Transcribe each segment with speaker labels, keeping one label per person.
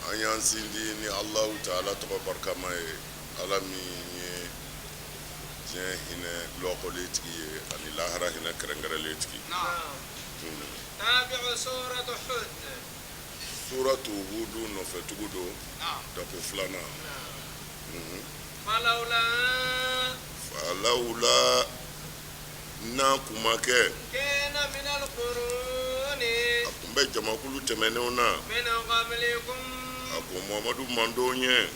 Speaker 1: An y'an sindi ni Alahu taala tɔgɔ barikama ye, Ala min ye diɲɛ hinɛ lɔkɔlen tigi ye ani lahara hinɛ kɛrɛnkɛrɛnlen tigi. Suratu Hudu nɔfɛtugu don, tako filanan. Falawula n'a kun ma kɛ, a tun bɛ jamakulu tɛmɛnenw na, a ko Muhamadu mantɔn ye,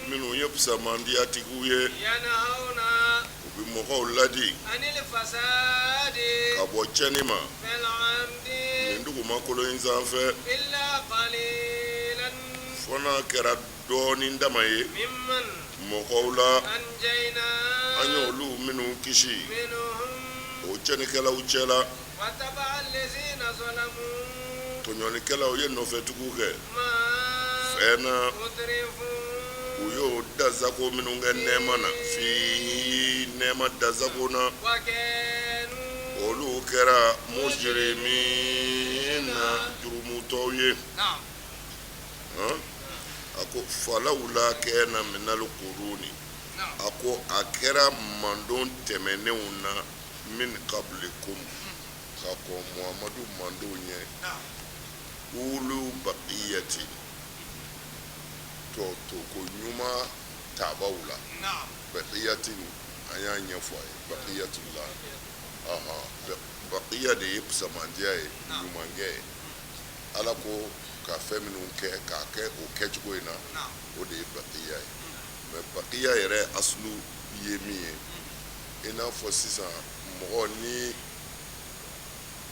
Speaker 1: minnu ye fisamandiyatigiw ye, u bɛ mɔgɔw ladi ka bɔ cɛnni ma nin dugumakolo in sanfɛ, fo n'a kɛra dɔɔnin dama ye mɔgɔw la, an ye olu minnu kisi o cɛnnikɛlaw cɛla. Tɔɲɔlikɛlaw ye nɔfɛtugu kɛ fɛn na, u y'o dansago minnu kɛ nɛɛma na, fi nɛɛma dansago na, olu kɛra mujrimina, jurumutɔw ye. A ko falawula kana minal kuruni, a ko a kɛra mantɔn tɛmɛnenw na, min kablikum, ka kɔn Muhamadu mantɔn ɲɛ, ulu bakiyati, tɔ toko ɲuman tabaw la, bakiyati an y'a ɲɛfɔ a ye, bakiyatullah, bakiya de ye fisamandiya ye, ɲumankɛ ye. Ala ko ka fɛn minnu kɛ k'a kɛ o kɛcogo in na, o de ye bakiya ye. Mais bakiya yɛrɛ asulu ye min ye, i n'a fɔ sisan mɔgɔ ni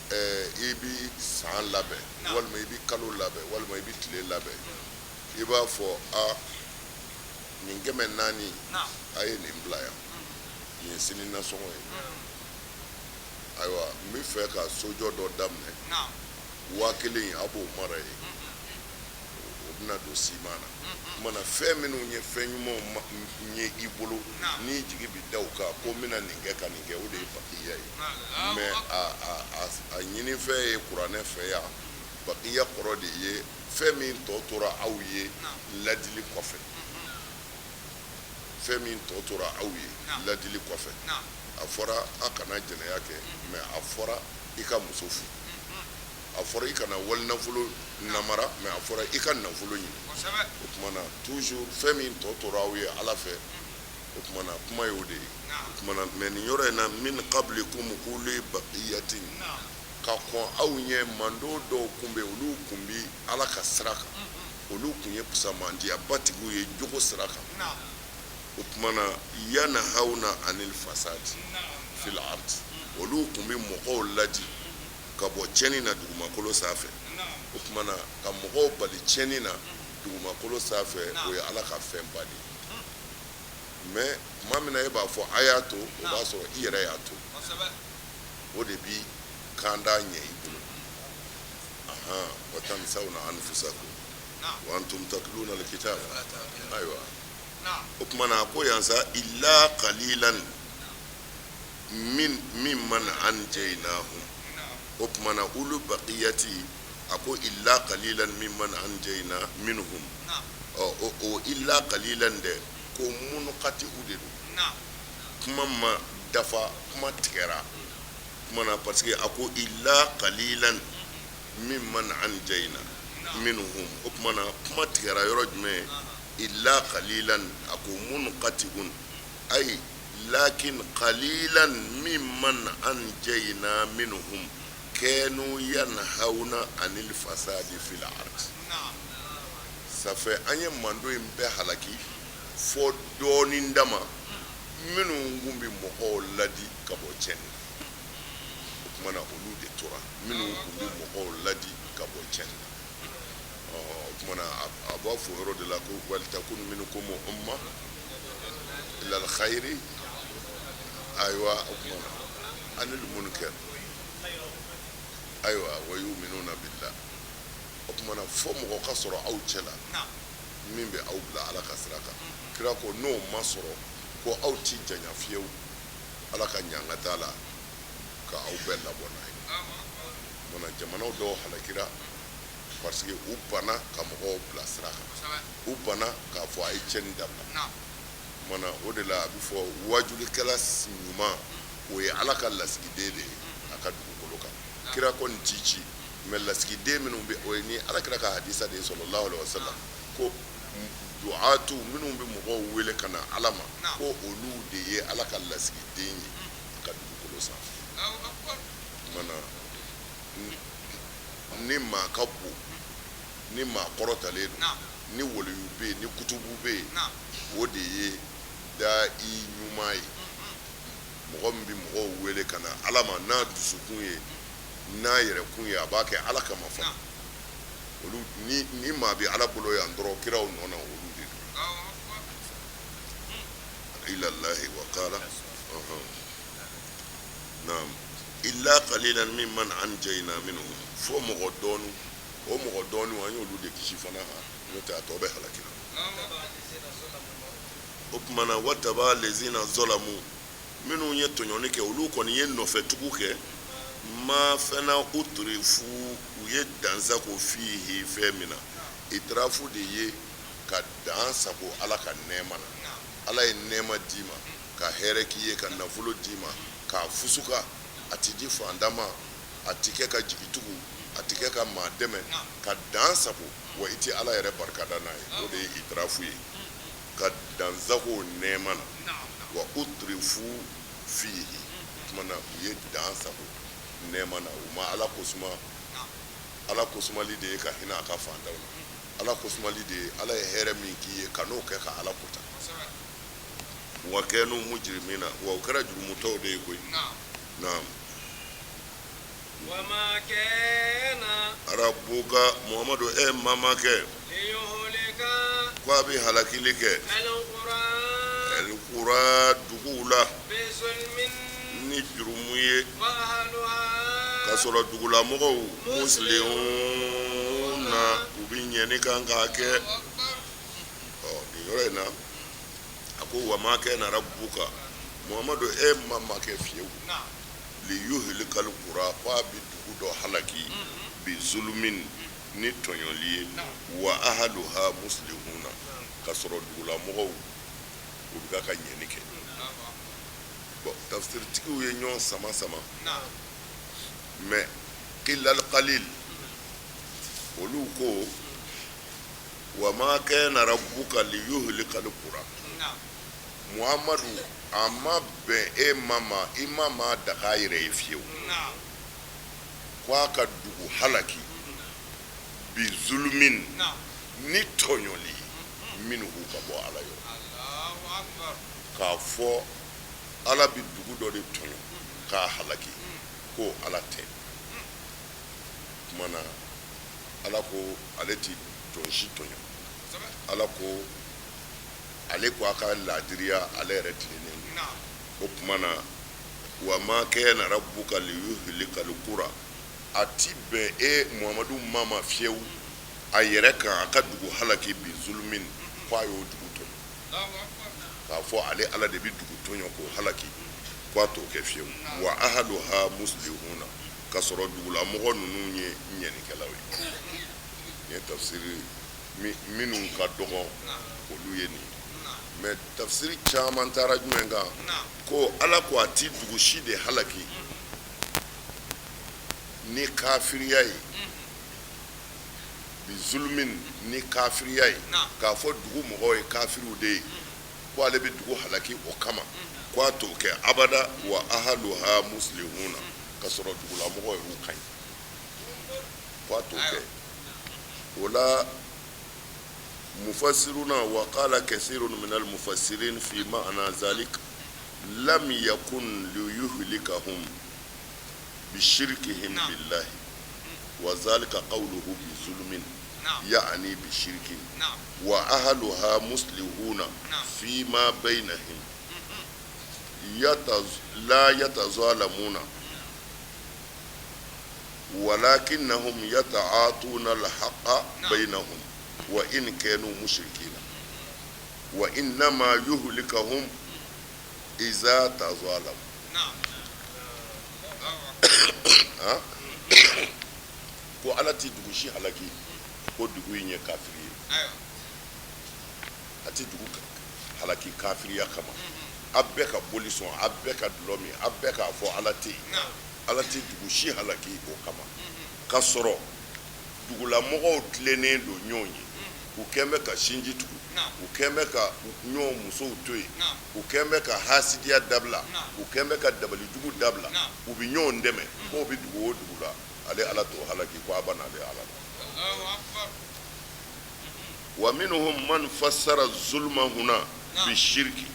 Speaker 1: i bɛ san labɛn, walima i bɛ kalo labɛn, walima i bɛ tile labɛn, i b'a fɔ a nin 400, a ye nin bila yan, nin ye sini nasɔngɔ ye. Ayiwa, n bɛ fɛ ka sojɔ dɔ daminɛ, 1000 a b'o mara yen, o bɛna don siman na. Mana fɛn minnu ye fɛn ɲumanw ye i bolo, n'i jigi bɛ da u kan ko n bɛna nin kɛ ka nin kɛ, o de ye bakiya ye. Mais a ɲinifɛn ye kuranɛ fɛ yan, bakiya kɔrɔ de ye fɛn min tɔ tora aw ye ladili kɔfɛ, fɛn min tɔ tora aw ye ladili kɔfɛ. A fɔra a kana jɛnɛya kɛ, mais a fɔra i ka muso furu. A fɔra i kana wali nafolo namara, mais a fɔra i ka nafolo ɲini. O tuma na, toujours fɛn min tɔ tora aw ye Ala fɛ, o tuma na kuma y'o de ye. O tuma na, mais nin yɔrɔ in na, min qablikum uli baqiyatin, ka kɔn aw ɲɛ, mantɔn dɔw kun bɛ, olu kun bɛ Ala ka sira kan, olu kun ye fisamandiyabatigiw ye jogo sira kan. O tuma na, yanhawna anil fasadi fil ard, olu tun bɛ mɔgɔw ladi ka bɔ tiɲɛni na dugumakolo sanfɛ. O tuma na, ka mɔgɔw bali tiɲɛni na dugumakolo sanfɛ, o ye Ala ka fɛnba de ye. Mais tuma min na e b'a fɔ a y'a to, o b'a sɔrɔ i yɛrɛ y'a to, o de bi kanda ɲɛ i bolo. Ahan, wa tansawna anfusakum wa antum tatluna alkitab. Ayiwa, o tuma na, a ko yan sa, illa qalilan min mimman anjaynahum. O tuma na, ulu baqiyati, a ko illa qalilan mimman anjayna minhum. Ɔ, o illa qalilan dɛ, ko munqati'u de don, kuma ma dafa, kuma tigɛra. Kuma na, parce que a ko illa qalilan mimman anjayna minhum. O tuma na, kuma tigɛra yɔrɔ jumɛn? Illa qalilan, a ko munqati'un, ay lakin qalilan mimman anjayna minhum kanu yanhauna anil fasadi fil ard. Safɛ an ye mando in bɛɛ halaki fɔ dɔɔnin dama minnu kun bɛ mɔgɔw ladi ka bɔ tiɲɛni na. O tuma na, olu de tora, minnu kun bɛ mɔgɔw ladi ka bɔ tiɲɛni na. O tuma na, a b'a fɔ yɔrɔ de la ko walitakun minkum umma ilal khayri. Ayiwa, o tuma na, anil munkar, ayiwa, wa yuminuna billah. O tuma na, fo mɔgɔ ka sɔrɔ aw cɛ la min bɛ aw bila Ala ka sira kan. Kira ko n'o ma sɔrɔ, ko aw ti janya fiyewu Ala ka ɲangata la ka aw bɛɛ labɔ n'a ye. Mana jamanaw dɔw halakira. Parce que u banna ka mɔgɔw bila sira kan, u banna k'a fɔ a ye tiɲɛni dabila. Mana o de la a bɛ fɔ wajulikɛla ɲuman, o ye Ala ka lasigiden de ye a ka dugukolo kan. Kira kɔni t'i ci, mais lasigiden minnu bɛ, o ye ni Ala kira ka hadisa de ye sallallahu alaihi wasallam, ko du'atu minnu bɛ mɔgɔw wele ka na Ala ma, ko olu de ye Ala ka lasigiden ye a ka dugukolo sanfɛ. Mana ni maa ka bon, ni maa kɔrɔtalen don, ni waliyu bɛ yen, ni kutubu bɛ yen, o de ye da'i ɲuman ye, mɔgɔ min bɛ mɔgɔw wele ka na Ala ma n'a dusukun ye, n'a yɛrɛkun ye, a b'a kɛ Ala kama fana. Olu ni maa bɛ Ala bolo yan dɔrɔn, kiraw nɔ na, olu de don. Ilallahi wa qala naam illa qalilan mimman anjayna minhum, fo mɔgɔ dɔɔni, o mɔgɔ dɔɔni an y'olu de kisi fana, ha, n'o tɛ a tɔ bɛɛ halakira. O tuma na wataba lezina zɔlamu, minnu ye tɔɲɔni kɛ, olu kɔni ye nɔfɛtugu kɛ ma fɛn na uturifu, u ye dansago fihi fɛn min na. Itirafu de ye ka dan sago Ala ka nɛɛma na. Ala ye nɛɛma d'i ma, ka hɛrɛ k'i ye, ka nafolo d'i ma k'a fusuka, a ti di fantan ma, a ti kɛ ka jigitugu, a ti kɛ ka maa dɛmɛ, ka dan sago wa i ti Ala yɛrɛ barikada n'a ye, o de ye itirafu ye, ka dansago nɛɛma na. Wa uturifu fihi, tuma na u ye dan sago nɛɛma na, u ma Ala kosuma. Ala kosumali de ye ka hinɛ a ka fantanw na. Ala kosumali de ye Ala ye hɛrɛ min k'i ye, ka n'o kɛ ka Ala kota. Wa kanu mujrimina, wa u kɛra jurumutɔw de ye koyi. Naam. Rabuka Muhamadu, e mamakɛ, ko a bɛ halakili kɛ alikura duguw la ni jurumu ye, ka sɔrɔ dugulamɔgɔw muslihuna, u bɛ ɲɛni kan k'a kɛ. Ɔ nin yɔrɔ in na, a ko wa ma kana rabuka Muhamadu, e mamakɛ fiyewu, liyuhlikal kura, ko a bɛ dugu dɔ halaki bi zulumin, ni tɔɲɔli ye, wa ahaluha muslihuna, ka sɔrɔ dugulamɔgɔw u bɛ ka ɲɛni kɛ. Bon, tafsiritigiw ye ɲɔgɔn sama sama, mais qillal qalil, olu ko wa ma kana rabbuka liyuhlikal kura, Muhamadu, a ma bɛn e ma ma, i ma maa daga a yɛrɛ ye fiyewu ko a ka dugu halaki bi zulumin, ni tɔɲɔli ye, minhu, ka bɔ Ala yɔrɔ, k'a fɔ Ala bɛ dugu dɔ de tɔɲɔ k'a halaki, ko Ala tɛ. Tuma na Ala ko ale ti jɔn si tɔɲɔ. Ala ko ale ko a ka laadiriya, ale yɛrɛ tilennen don. O tuma na wa ma kana rabbuka liyuhlikal kura, a ti bɛn e Muhamadu ma ma fiyewu a yɛrɛ kan a ka dugu halaki bi zulumin, ko a y'o dugu tɔɲɔ, k'a fɔ ale Ala de bɛ dugu tɔɲɔ k'o halaki, ko a t'o kɛ fiyewu. Wa ahaluha muslihuna, ka sɔrɔ dugulamɔgɔ ninnu ye ɲɛnikɛlaw ye. Nin ye tafsiri minnu ka dɔgɔn, olu ye nin. Mais tafsiri caman taara jumɛn kan? Ko Ala ko a ti dugu si de halaki ni kafiriya ye, bi zulumin, ni kafiriya ye, k'a fɔ dugu mɔgɔw ye kafiriw de ye, ko ale bɛ dugu halaki o kama, ko a t'o kɛ abada. Wa ahaluha muslihuna, ka sɔrɔ dugulamɔgɔw y'u ka ɲi, ko a t'o kɛ. O la mufasiruna wa qala kasirun min al mufassirin fi ma'na zalik lam yakun liyuhlikahum bi shirkihim billahi wa zalika qawluhu bi zulmin ya'ni bi shirkin wa ahluha muslihuna fi ma bainahum la yatazalamuna walakinnahum yata'atuna al-haqqa bainahum wa in kanu mushrikina wa innama yuhlikahum iza tazalamu. Ko Ala tɛ dugu si halaki ko dugu in ye kafiri ye. A tɛ dugu halaki kafiriya kama. A bɛɛ ka boli sɔn, a bɛɛ ka dulɔ min, a bɛɛ k'a fɔ Ala tɛ yen. Ala tɛ dugu si halaki o kama. Ka sɔrɔ dugulamɔgɔw tilennen don ɲɔgɔn ye, u kɛn bɛ ka sinji tugu, u kɛn bɛ ka ɲɔgɔn musow to yen, u kɛn bɛ ka hasidiya dabila, u kɛn bɛ ka dabalijugu dabila, u bɛ ɲɔgɔn dɛmɛ. K'o bɛ dugu o dugu la, ale Ala t'o halaki ko a ba n'ale Ala la. Wa minhum man fassara zulma huna bi shirki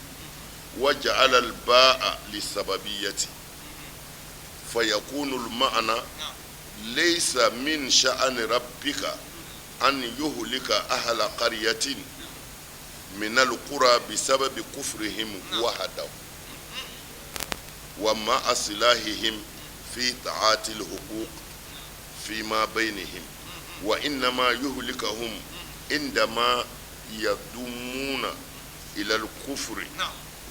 Speaker 1: wa ja'ala al ba'a li sababiyati fa yakunu al ma'na laysa min sha'ani rabbika an yuhlika ahla qaryatin min al qura bi sababi kufrihim wahdahu wa ma'a silahihim fi ta'ati al huquq fima bainihim wa innama yuhlikahum indama yadumuna ila al kufri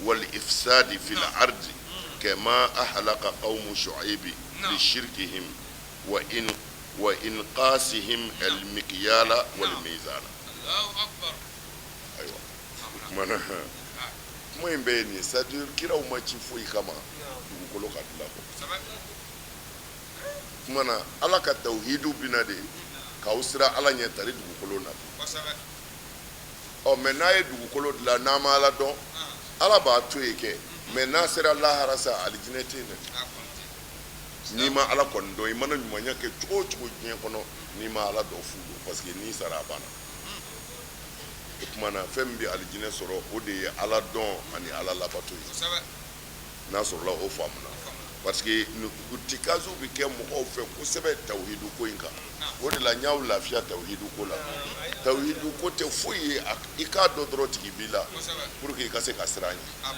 Speaker 1: wal ifsadi fil ardi kama ahlaka qawmu shu'aibi bi shirkihim wa in wa inqasihim al mikyala wal mizana. Ayiwa, o tuma na kuma in bɛɛ ye nin ye, c'est à dire kiraw ma ci foyi kama dugukolo ka dilan kɔ. Tuma na Ala ka tawhidu bina de k'aw siran Ala ɲɛ tari dugukolo na. Ɔ mais n'a ye dugukolo dilan, n'a ma Ala dɔn, Ala b'a to yen kɛ. Mais n'a sera lahara sa, alijinɛ tɛ yen dɛ. N'i ma Ala kɔni dɔn, i mana ɲumanya kɛ cogo o cogo diɲɛ kɔnɔ, n'i ma Ala dɔn, fu don, parce que n'i sara, a banna. O tuma na fɛn min bɛ alijinɛ sɔrɔ, o de ye Ala dɔn ani Ala labato ye. N'a sɔrɔla o faamuna, parce que irtikazu bɛ kɛ mɔgɔw fɛ kosɛbɛ tawhidu ko in kan. O de la n y'aw lafiya tawhidu ko la. Tawhidu ko tɛ foyi ye, i k'a dɔn dɔrɔn tigi b'i la pour que i ka se ka siran ɲɛ.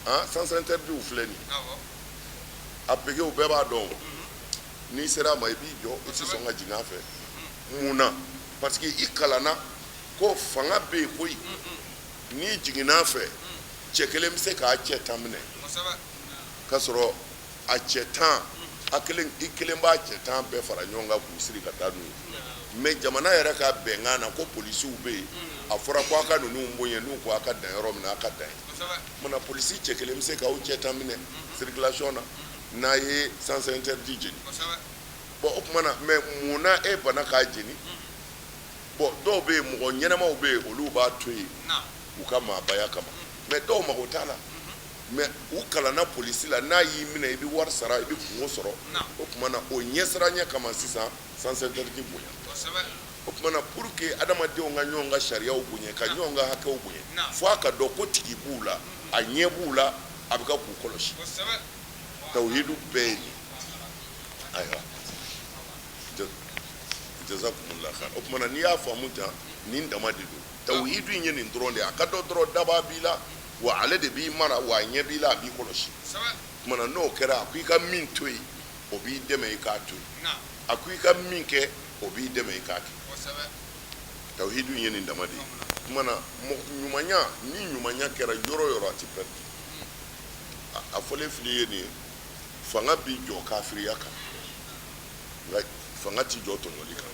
Speaker 1: Han, sens interdit filɛ nin ye, a pegew bɛɛ b'a dɔn. N'i sera a ma, i b'i jɔ, i tɛ sɔn ka jigin a fɛ. Mun na? Parce que i kalanna ko fanga bɛ yen koyi. N'i jiginna a fɛ, cɛ kelen bɛ se k'a cɛ 10 minɛ, k'a sɔrɔ a cɛ 10, a kelen, i kelen b'a cɛ 10 bɛɛ fara ɲɔgɔn kan k'u siri ka taa n'u ye. Mais jamana yɛrɛ ka bɛnkan na ko polisiw bɛ yen, a fɔra ko a ka ninnu bonya, n'u ko a ka dan yɔrɔ min na, a ka dan yen. Munna polisi cɛ kelen bɛ se k'aw cɛ 10 minɛ circulation na n'a ye sens interdit jeni? Bon, o tuma na, mais mun na e banna k'a jeni? Bon, dɔw bɛ yen, mɔgɔ ɲɛnamaw bɛ yen, olu b'a to yen u ka maabaya kama. Mais dɔw mago t'a la, mais u kalanna polisi la, n'a y'i minɛ, i bɛ wari sara, i bɛ kungo sɔrɔ. O tuma na, o ɲɛsiranɲɛ kama sisan, sens interdit bonya. O tuma na, pour que adamadenw ka ɲɔgɔn ka sariyaw bonya, ka ɲɔgɔn ka hakɛw bonya, fo a ka dɔn ko tigi b'u la, a ɲɛ b'u la, a bɛ ka k'u kɔlɔsi. Tawhidu bɛɛ ye nin. Ayiwa, jazakumullah khair. O tuma na, n'i y'a faamu tan, nin dama de don. Tawhidu in ye nin dɔrɔn de ye. A ka dɔn dɔrɔn dabaa b'i la, wa ale de b'i mara, wa a ɲɛ b'i la, a b'i kɔlɔsi. O tuma na, n'o kɛra, a ko i ka min to yen, o b'i dɛmɛ i k'a to yen. A ko i ka min kɛ, o b'i dɛmɛ i k'a kɛ. Tawhidu in ye nin dama de ye. O tuma na, ɲumanya, ni ɲumanya kɛra yɔrɔ o yɔrɔ, a ti pɛrɛdi. A fɔlen fili ye nin ye: fanga bi jɔ kafiriya kan, nka fanga ti jɔ tɔɲɔli kan.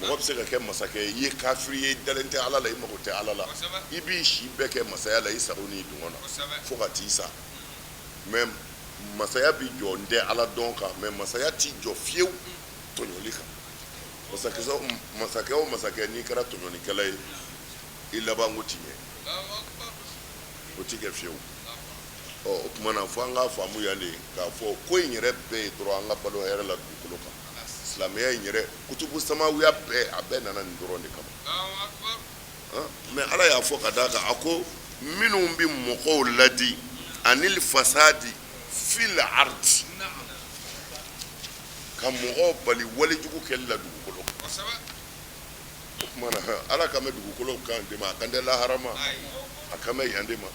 Speaker 1: Mɔgɔ bɛ se ka kɛ masakɛ ye, i ye kafiri ye, i dalen tɛ Ala la, i mago tɛ Ala la, i b'i si bɛɛ kɛ masaya la, i sago n'i dungɔ na fo ka t'i sa. Mais masaya bi jɔ n tɛ Ala dɔn kan, mais masaya ti jɔ fiyewu tɔɲɔli kan. Masakɛ o masakɛ, n'i kɛra tɔɲɔlikɛla ye, i labanko ti ɲɛ, o ti kɛ fiyewu. Ɔ, o tuma na, fo an k'a faamu yan de k'a fɔ ko in yɛrɛ bɛɛ ye dɔrɔn an ka balo hɛrɛ la dugukolo kan. Silamɛya in yɛrɛ, kutubu samawiya bɛɛ, a bɛɛ nana nin dɔrɔn de kama. Mais Ala y'a fɔ ka d'a kan, a ko minnu bɛ mɔgɔw ladi anil fasadi fil ardi, ka mɔgɔw bali walejugu kɛli la dugukolo kan. O tuma na, Ala kan bɛ dugukolo kan de ma, a kan tɛ lahara ma, a kan bɛ yan de ma.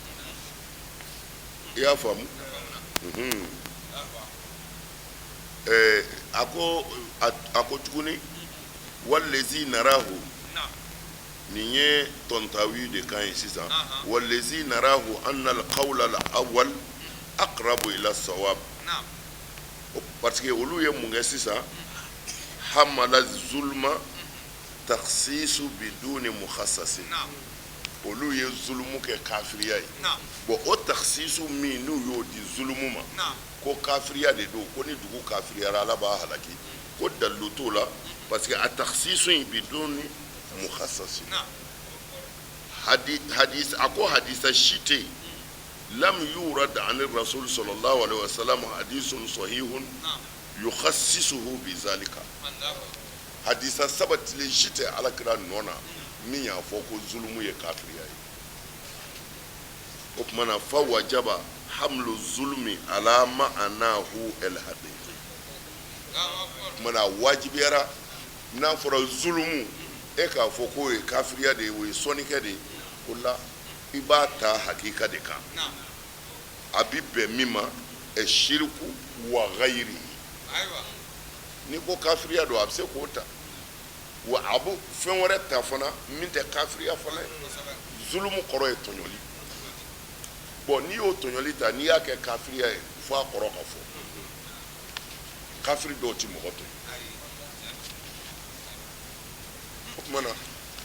Speaker 1: I y'a faamu? A ko tuguni: walezi narahu. Nin ye Tɔntawi de kan ye sisan. Walezi narahu anna alqawla alawwal aqrabu ila sawab. Parce que olu ye mun kɛ sisan? Hamala zulma takhsisu biduni mukhassasi, olu ye zulumu kɛ kafiriya ye. Bon, o takhsisu min n'u y'o di zulumu ma ko kafiriya de don, ko ni dugu kafiriyara, Ala b'a halaki, ko dalilu t'o la, parce que a takhsisu in biduni mukhassasi. Hadis, a ko hadisa si tɛ yen, lam yurad ani rasul sallallahu alaihi wasallam hadisun sahihun yukhassisuhu bizalika. Hadisa sabatilen si tɛ Alakira nɔ na min y'a fɔ ko zulumu ye kafiriya ye. O tuma na, fa wajaba hamlu zulmi ala ma'anahu el haqiqi. O tuma na, a wajibiyara, n'a fɔra zulumu, e k'a fɔ k'o ye kafiriya de ye, o ye sɔnnikɛ de ye, o la i b'a ta hakika de kan, a bi bɛn min ma, ɛ shiriku wa gayiri. N'i ko kafiriya don, a bɛ se k'o ta, wa a bɛ fɛn wɛrɛ ta fana min tɛ kafiriya fana ye. Zulumu kɔrɔ ye tɔɲɔli. Bon, n'i y'o tɔɲɔli ta, n'i y'a kɛ kafiriya ye, fo a kɔrɔ ka fɔ. Kafiri dɔw ti mɔgɔ tɔɲɔ. O tuma na,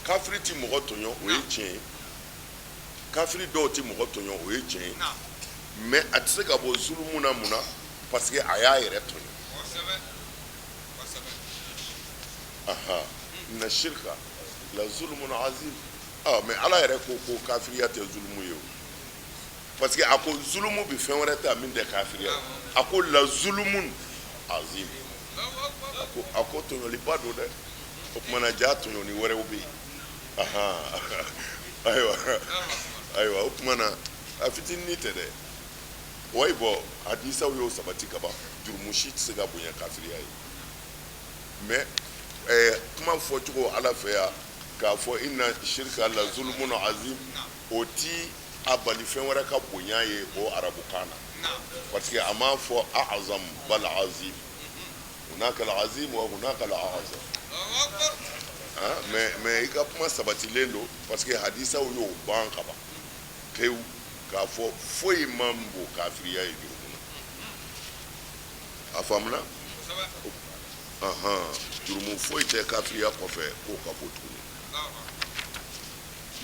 Speaker 1: kafiri ti mɔgɔ tɔɲɔ, o ye tiɲɛ ye. Kafiri dɔw ti mɔgɔ tɔɲɔ, o ye tiɲɛ ye, mais a tɛ se ka bɔ zulumu na. Mun na? Parce que a y'a yɛrɛ tɔɲɔ. Aha, inna shirka la zulumun azim. Ah, mais Ala yɛrɛ ko ko kafiriya tɛ zulumu ye o, parce que a ko zulumu bɛ fɛn wɛrɛ ta min tɛ kafiriya ye. A ko la zulumun azim, a ko tɔɲɔliba don dɛ. O tuma na, ja tɔɲɔni wɛrɛw bɛ yen. Ayiwa, ayiwa, o tuma na, a fitinin tɛ dɛ. Wayi, bɔn, hadisaw y'o sabati ka ban, jurumu si tɛ se ka bonya kafiriya ye. Mais kuma fɔcogo Ala fɛ yan k'a fɔ inna shirka la zulumun azim, o ti a bali fɛn wɛrɛ ka bonya ye o arabukan na, parce que a m'a fɔ a'azam bal azim. Hunaka al azim wa hunaka al a'azam. Mais i ka kuma sabatilen don, parce que hadisaw y'o ban ka ban pewu k'a fɔ foyi man bon kafiriya ye jurumu na. A faamuna? Jurumu foyi tɛ kafiriya kɔfɛ k'o ka bon tuguni.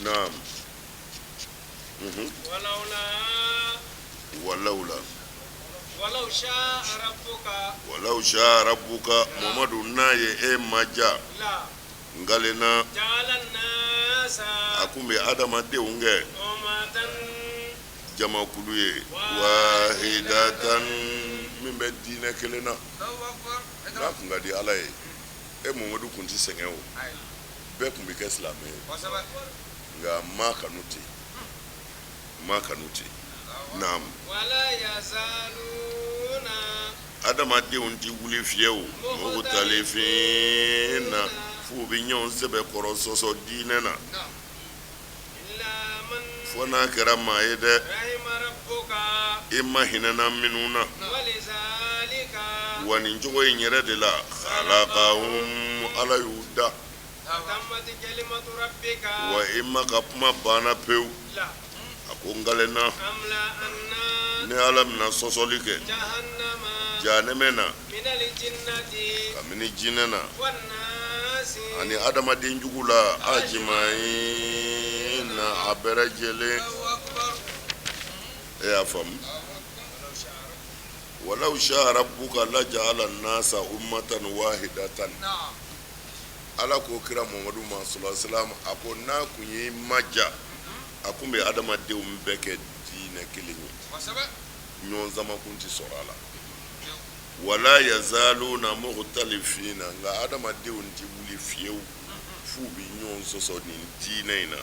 Speaker 1: Naam. Walawula walaw sha rabbuka, Muhamadu, n'a ye e maja nkalena, a kun bɛ adamadenw kɛ jamakulu ye, wahidatan, min bɛ diinɛ kelen na. N'a kun ka di Ala ye, e Mamadu kun tɛ sɛgɛn o, bɛɛ kun bɛ kɛ silamɛ ye, nka ma kanu ten, ma kanu ten. Naam. Adamadenw tɛ wuli fiyewu mukhtalifina, f'u bɛ ɲɔgɔn sɛbɛkɔrɔ sɔsɔ diinɛ na, fo n'a kɛra maa ye dɛ, i ma hinɛna minnu na. Wa nin cogo in yɛrɛ de la, khalaqahum, Ala y'u da. Wa i ma ka kuma banna pewu. A ko n kalenna ni Ala bɛna sɔsɔli kɛ jahanɛmɛ na kabini jinɛ na ani adamaden jugu la, ajimayina, a bɛɛ lajɛlen. E y'a faamu? Walaw sha rabbuka laja'ala nasa ummatan wahidatan. Ala ko kira Mamadu ma sallallahu alaihi wasallam, a ko n'a kun y'i maja, a kun bɛ adamadenw bɛɛ kɛ diinɛ kelen ye, ɲɔgɔn sama kun tɛ sɔrɔ a la. Wala yazaluna mukhtalifina, nka adamadenw tɛ wuli fiyewu f'u bɛ ɲɔgɔn sɔsɔ nin diinɛ in na.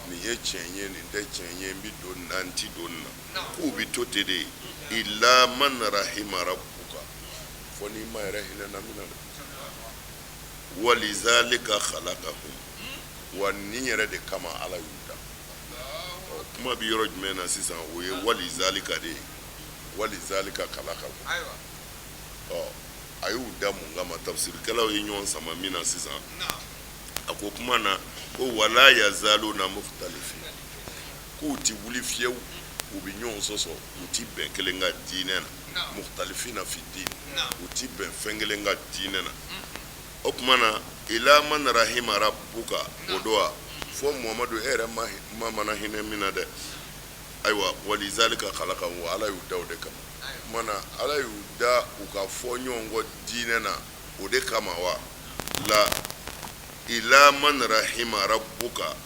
Speaker 1: Nin ye tiɲɛ ye, nin tɛ tiɲɛ ye, n bɛ don nin na, n tɛ don nin na. K'u bɛ to ten de, illa man rahima rabbuka, fo n'i ma yɛrɛ hinɛna min na dɛ. Walizalika khalaqahum, wa nin yɛrɛ de kama Ala y'u da. Kuma bɛ yɔrɔ jumɛn na sisan? O ye walizalika de ye, walizalika khalaqahum. Ɔ, a y'u da mun kama? Tafsirikɛlaw ye ɲɔgɔn sama min na sisan, a ko kuma na ko wala yazaluna mukhtalifin, k'u tɛ wuli fiyewu u bɛ ɲɔgɔn sɔsɔ, u tɛ bɛn kelen ka diinɛ na. Mukhtalifina fi din, u tɛ bɛn fɛn kelen ka diinɛ na. O tuma na ila man rahima rabbuka, o don wa fɔ Muhamadu, e yɛrɛ ma mana hinɛ min na dɛ. Ayiwa, walizalika khalaqahum, wa Ala y'u da o de kama. Tuma na Ala y'u da u ka fɔ ɲɔgɔn kɔ diinɛ na, o de kama wa la ila man rahima rabbuka,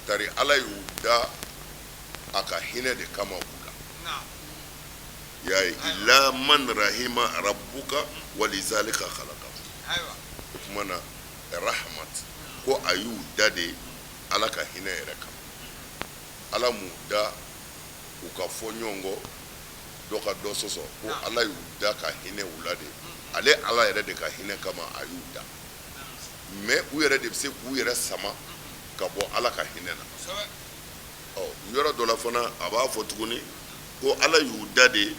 Speaker 1: tari Ala y'u da a ka hinɛ de kama u la. Y'a ye, ila man rahima rabbuka walizalika khalaqahum. O tuma na rahmat ko a y'u da de Ala ka hinɛ yɛrɛ kama. Ala m'u da u ka fɔ ɲɔgɔn kɔ, dɔ ka dɔ sɔsɔ, ko Ala y'u da ka hinɛ u la de. Ale Ala yɛrɛ de ka hinɛ kama a y'u da, mais u yɛrɛ de bɛ se k'u yɛrɛ sama ka bɔ Ala ka hinɛ na. Ɔ, yɔrɔ dɔ la fana, a b'a fɔ tuguni ko Ala y'u da de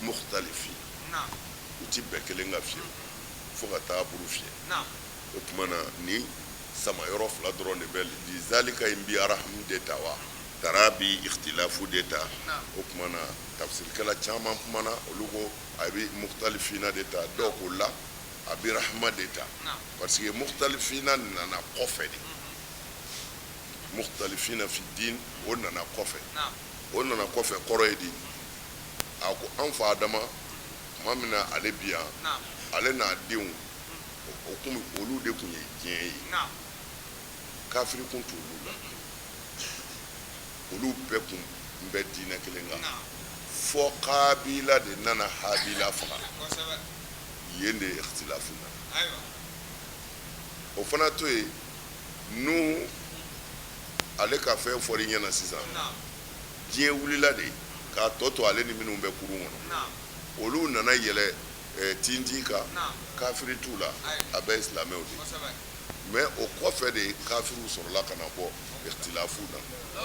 Speaker 1: mukhtalifin, u ti bɛn kelen kan fiyewu fo ka taa buru fiyɛ. O tuma na ni sama yɔrɔ fila dɔrɔn de bɛ lizalika in bi araham de ta wa tara bi ikhtilafu de ta. O tuma na tafsirikɛla caman kumana, olu ko a bɛ mukhtalifina de ta, dɔw ko la, a bɛ rahama de ta, parce que mukhtalifina nana kɔfɛ de. Mukhtalifina fi din, o nana kɔfɛ. O nana kɔfɛ kɔrɔ ye di? A ko an fa Adama, tuma min na ale bi yan, ale n'a denw, o kun olu de tun ye diɲɛ ye, kafiri kun t'olu la, olu bɛɛ kun bɛ diinɛ kelen kan, fɔ Kabila de nana Habila faga, yen de ye ikhtilafu nana. O fana to yen, Nuhu ale ka fɛn fɔr'i ɲɛna sisan, diɲɛ wulila de k'a tɔ to ale ni minnu bɛ kurun kɔnɔ, olu nana yɛlɛ tintin kan, kafiri t'u la, a bɛɛ ye silamɛw de ye. Mais o kɔfɛ de kafiriw sɔrɔla ka na bɔ, ikhtilafu na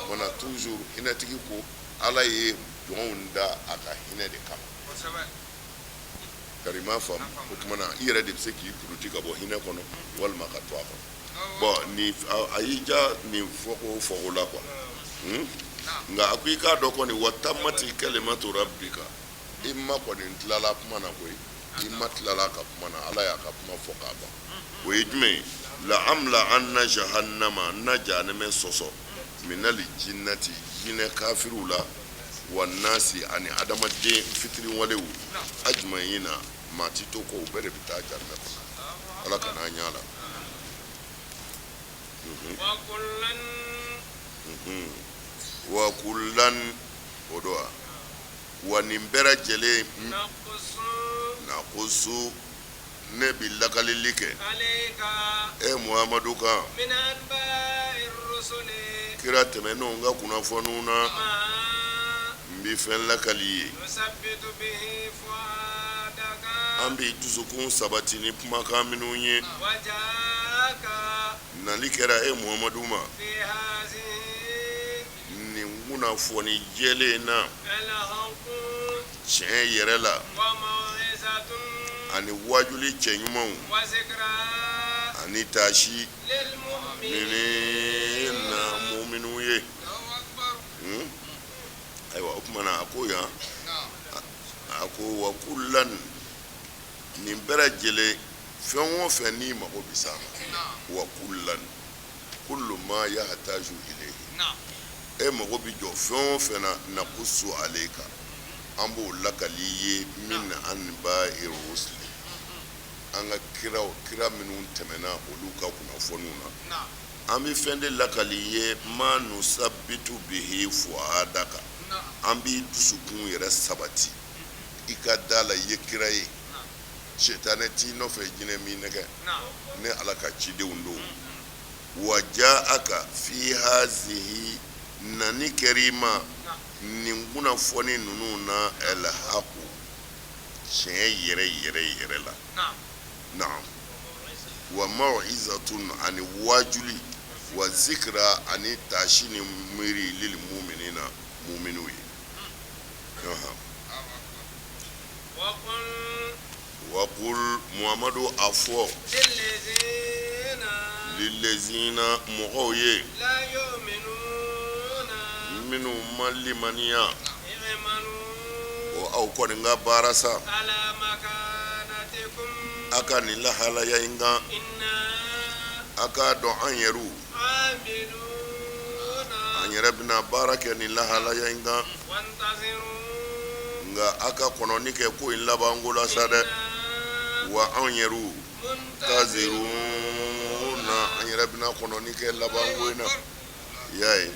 Speaker 1: mana. Toujours hinɛtigi ko Ala ye jɔnw da a ka hinɛ de kama. Kari m'a faamu? O tuma na i yɛrɛ de bɛ se k'i puruti ka bɔ hinɛ kɔnɔ walima ka to a kɔnɔ. Bon, ni a y'i ja nin fɔko fɔko la quoi, Nka a ko i k'a dɔn kɔni, wa tamati kalimatu rabbika, i ma kɔni tilala kuma na koyi, i ma tilala ka kuma na. Ala y'a ka kuma fɔ k'a ban. O ye jumɛn ye? La amla anna jahannama, na jahanɛmɛ sɔsɔ, minali jinnati, jinɛ kafiriw la, wa nasi, ani adamaden fitiriwalew, ajmayina, maa ti to kɔ, u bɛɛ de bɛ taa jahanɛmɛ kɔnɔ. Ala kan'an y'a la. Wa kullan, o don wa wa nin bɛɛ lajɛlen, nakusu, ne bi lakalili kɛ e Muhamadu kan, kira tɛmɛnenw ka kunnafoniw na, n bi fɛn lakali i ye, an b'i dusukun sabati ni kumakan minnu ye. Nali kɛra e Muhamadu ma nin kunnafoni jɛlen na tiɲɛ yɛrɛ la, ani wajuli cɛ ɲumanw, ani taasi na muminu ye. Ayiwa, o tuma na a ko yan, a ko wa kullan, nin bɛɛ lajɛlen, fɛn o fɛn n'i mago bɛ s'a ma, wa kullan, kullu ma yahtaju ilayhi, e mago bɛ jɔ fɛn o fɛn na, nakusu alayka, an b'o lakali i ye, min anba'i rusuli, an ka kiraw, kira minnu tɛmɛna, olu ka kunnafoniw na, an bɛ fɛn de lakali i ye, ma nusabitu bihi fuadaka, an b'i dusukun yɛrɛ sabati i ka da la i ye kira ye, sitanɛ t'i nɔfɛ, jinɛ m'i nɛgɛ, ne Ala ka cidenw don. Wa jaaka fi hazihi, nani kɛra i ma nin kunnafoni ninnu na, alhaku, tiɲɛ yɛrɛ yɛrɛ yɛrɛ la, naam, wa maw'izatun, ani wajuli, wa zikra, ani taasi ni miiri, lil muminina, muminu ye. Wa kul, Muhamadu a fɔ, lilezina, mɔgɔw ye minnu ma limaniya, o aw kɔni ka baara sa. A ka nin lahalaya in kan, a k'a dɔn an yɛrɛw, an yɛrɛ bɛna baara kɛ nin lahalaya in kan. Nka a ka kɔnɔni kɛ ko in labanko la sa dɛ. Wa anw yɛrɛw, muntaziruna, an yɛrɛ bɛna kɔnɔni kɛ labanko in na. I y'a ye,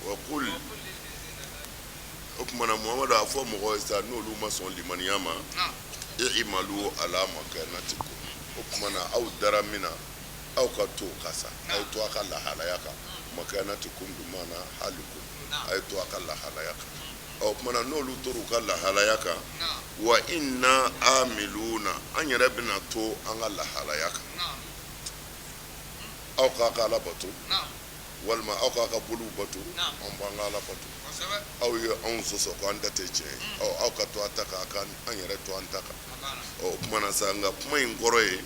Speaker 1: wa kul, o tuma na Muhamadu, a fɔ mɔgɔw ye sa, n'olu ma sɔn limaniya ma, i'malu ala makanatikum, o tuma na aw dara min na, aw ka to o kan sa, a ye to a ka lahalaya kan. Makanatikum bimana halikum, a ye to a ka lahalaya kan. O tuma na n'olu tora u ka lahalaya kan, wa inna amiluna, an yɛrɛ bɛna to an ka lahalaya kan. Aw k'a ka Ala bato walima aw k'a ka boliw bato, an b'an ka Ala bato. Aw ye anw sɔsɔ ko an ta tɛ tiɲɛ ye, ɔ aw ka to a ta kan, a ka an yɛrɛ to an ta kan. Ɔ o tuma na sa, nka kuma in kɔrɔ ye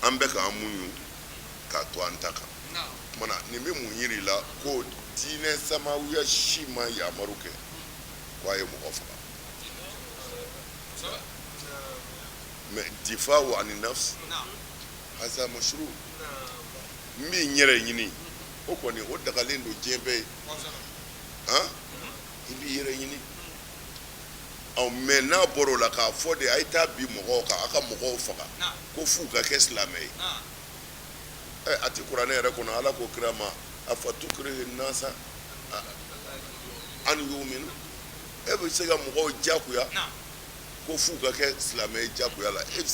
Speaker 1: an bɛ k'an muɲu k'a to an ta kan. O tuma na nin bɛ mun yir'i la? Ko diinɛ samawiya si ma yamaru kɛ ko a ye mɔgɔ faga, mais difawu ani nafs haza mashru. N b'i n yɛrɛ ɲini, o kɔni o dagalen don diɲɛ bɛɛ ye. Han, i b'i yɛrɛ ɲini. Ɔ mais n'a bɔra o la k'a fɔ de a ye taa bin mɔgɔw kan, a ka mɔgɔw faga ko f'u ka kɛ silamɛ ye, ɛ a ti kuranɛ yɛrɛ kɔnɔ. Ala ko kira ma: afa tukirihu nasa an yuminu. E bɛ se ka mɔgɔw jagoya ko f'u ka kɛ silamɛ ye jagoya la? E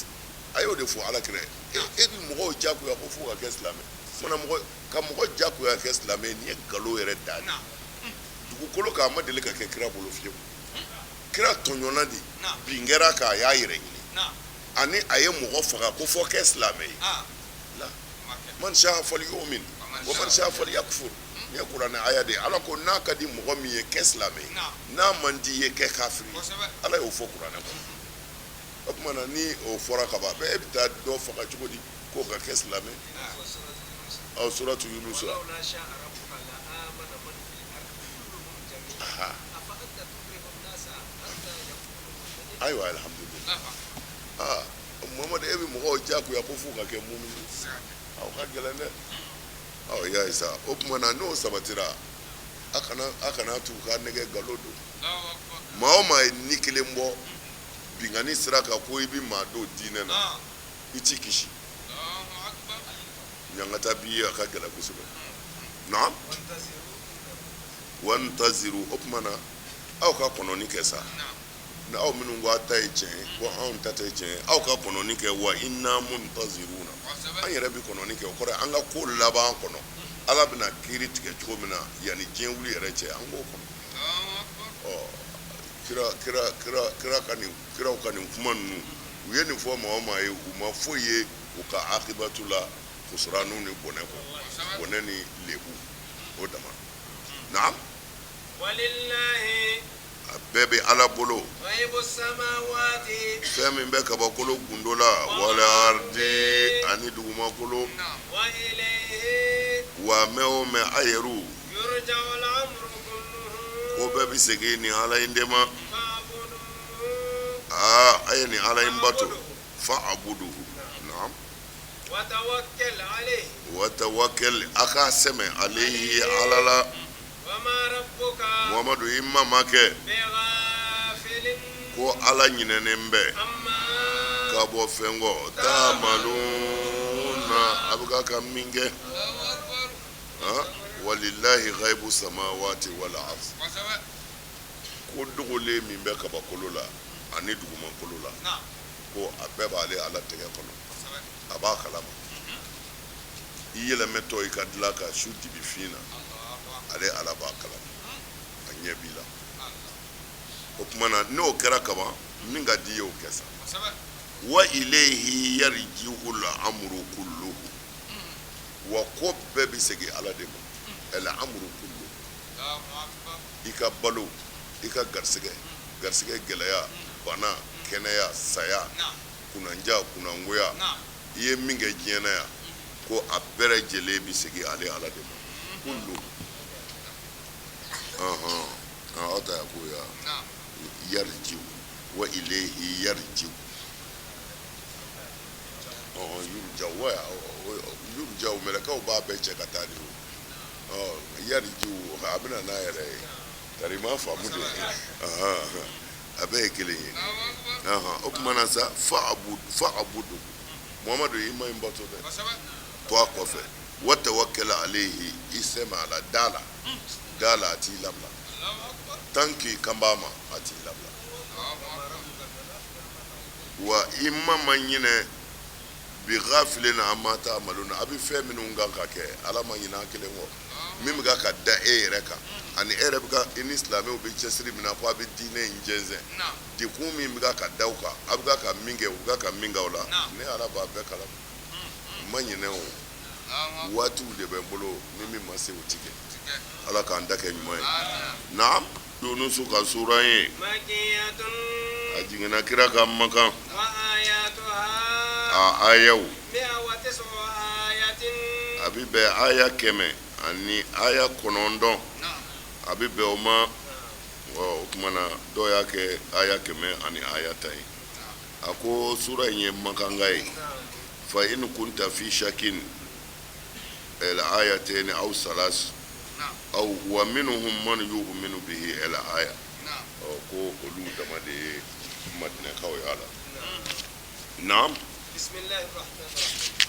Speaker 1: a y'o de fɔ ala kira ye, e bɛ mɔgɔw jagoya ko f'u ka kɛ silamɛ. Fana mɔgɔ ka mɔgɔ jagoya kɛ silamɛ ye, nin ye nkalon yɛrɛ dan de. Dugukolo kan, a ma deli ka kɛ kira bolo fiyewu. Kira tɔɲɔna de, bin kɛra k'a y'a yɛrɛ ɲini, ani a ye mɔgɔ faga ko fɔ kɛ silamɛ ye la. Man sha falyumin wa man sha falyakfur, nin ye kuranɛ aya de ye. Ala ko n'a ka di mɔgɔ min ye, kɛ silamɛ ye, n'a man di ye, kɛ kafiri ye. Ala y'o fɔ kuranɛ kɔnɔ. O tuma na ni o fɔra ka ban, e bɛ taa dɔ faga cogo di k'o ka kɛ silamɛ? Aw suratu Yunus. Ayiwa, alhamdulillah. Aa Muhamadu, e bɛ mɔgɔw jagoya ko f'u ka kɛ mumini, aw ka gɛlɛn dɛ. Ɔ i y'a ye sa, o tuma na n'o sabatira, a kana tugu k'a nɛgɛ, nkalon don. Maa o maa ye ni kelen bɔ binkanni sira kan ko i bɛ maa don diinɛ na, i t'i kisi, ɲangata b'i ye, a ka gɛlɛn kosɛbɛ. Naam, wantaziru, o tuma na aw ka kɔnɔni kɛ sa. Ni aw minnu ko aw ta ye tiɲɛ ye, ko anw ta tɛ tiɲɛ ye, aw ka kɔnɔni kɛ. Wa inna muntaziruna, an yɛrɛ bɛ kɔnɔni kɛ. O kɔrɔ ye an ka ko laban kɔnɔ, Ala bɛna kiiri tigɛ cogo min na yanni diɲɛ wuli yɛrɛ cɛ, an k'o kɔnɔ. Ɔ kira kira kira kira ka nin, kiraw ka nin kuma ninnu, u ye nin fɔ maa o maa ye, u ma foyi ye u ka akibatu la kusuranu ni bɔnɛ kɔ, bɔnɛ ni lebu o dama. Naam, a bɛɛ bɛ Ala bolo, fɛn min bɛ kabakolo gundo la, wal ardi, ani dugumakolo. Wa mɛn o mɛn, a yɛrɛw ko bɛɛ bɛ segin nin Ala in de ma. Aa, a ye nin Ala in bato, fa abuduhu. Naam, wa tawakkal, a k'a sɛmɛ alayhi, Ala la. Muhamadu, i ma ma kɛ ko Ala ɲinɛnen bɛ ka bɔ fɛn kɔ taamaluna, a bɛ ka ka min kɛ. Walilahi ghaibu samawati wal ard, ko dogolen min bɛ kabakolo la ani dugumakolo la, ko a bɛɛ b'ale Ala tɛgɛ kɔnɔ, a b'a kalama. I yɛlɛmɛtɔ i ka dilan kan su dibi fin na, ale Ala b'a kalama, a ɲɛ b'i la. O tuma na n'o kɛra kaban, min ka di i ye, o kɛ sa. Wa ilayhi yarji'ul amru kulluhu, wa ko bɛɛ bɛ segin Ala de ma. Al amru kulluhu, i ka balo, i ka garisɛgɛ, garisɛgɛ gɛlɛya, bana, kɛnɛya, saya, kunnanja, kunnangoya, i ye min kɛ diɲɛ na yan, ko a bɛɛ lajɛlen bɛ segin ale Ala de ma. Kullu aw ta ko ya yarji'u, wa ilayhi yarji'u. Ɔhɔn, yurjaw wa yurjaw, mɛlɛkɛw b'a bɛɛ cɛ ka taa de o. Ɔ yarjiw, a bɛ na n'a yɛrɛ ye. Tari i m'a faamu de, a bɛɛ ye kelen ye. O tuma na sa, fa'budu, Muhamadu, i ma in bato dɛ, to a kɔfɛ, wa tawakkal alayhi, i sɛmɛ a la, da la, da la, a t'i labila. Tant qu'i kan b'a ma, a t'i labila. Wa i ma ma ɲinɛ, bi ghafilin amma ta'maluna, a bɛ fɛn minnu kan ka kɛ, Ala ma ɲinɛ a kelen kɔ. Min bɛ ka da e yɛrɛ kan, ani e yɛrɛ bɛ ka, i ni silamɛw bɛ cɛsiri min na ko a bɛ diinɛ in jɛnsɛn, degun min bɛ ka da aw kan, a bɛ ka min kɛ, u bɛ ka min kɛ aw la, ne Ala b'a bɛɛ kalama. N ma ɲinɛ o. Waatiw de bɛ n bolo, ni min ma se, o ti kɛ. Ala k'an da kɛ ɲuman ye. Naam, Yunusu ka suran ye, a jiginna kira kan Makan. A ayaw, a bɛ bɛn aya 109, a bɛ bɛn o ma. O tuma na, dɔw y'a kɛ aya 110 ye. A ko sura in ye makanka ye. Fa in kunta fi shakin el ayatayn aw salas aw wa minhum man yu'minu bihi el aya. Ɔ, ko olu dama de ye madinɛkaw y'a la. Naam,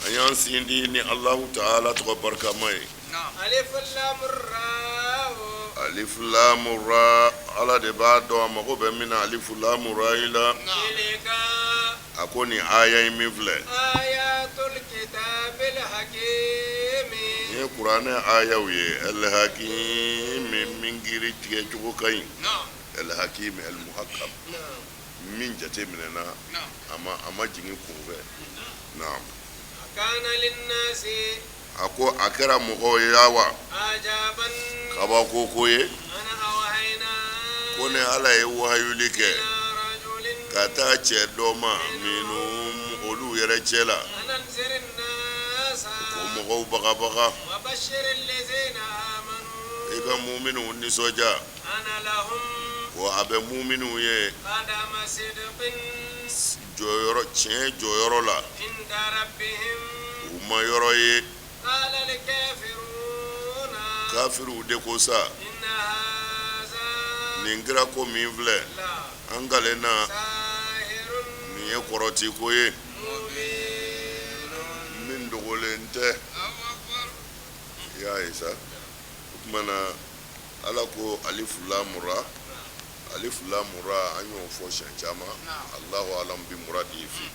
Speaker 1: an y'an sindi ni Alahu taala tɔgɔ barikama ye. Alif lam ra, Ala de b'a dɔn a mago bɛ min na alif lam ra i la. A ko nin aya in min filɛ nin ye, kuranɛ ayaw ye, el hakimi, min kiri tigɛ cogo ka ɲi, el hakimi el muhakam, min jate minɛna, a ma jigin kunfɛ. Naam, a ko a kɛra mɔgɔw ye wa kabako ko ye ko ne Ala ye wahayuli kɛ ka taa cɛ dɔ ma minhum, olu yɛrɛ cɛ la, ko mɔgɔw bagabaga, i ka muminuw nisɔndiya ko a bɛ muminuw ye jɔyɔrɔ, tiɲɛ jɔyɔrɔ la, u ma yɔrɔ ye. Kafiriw de ko sa, nin kira ko min filɛ, an kalenna, nin ye kɔrɔti ko ye min dogolen tɛ. I y'a ye sa, o tuma na, Ala ko alif lam ra, alif lam ra, an y'o fɔ siɲɛ caman. Allahu alam bi muradi fi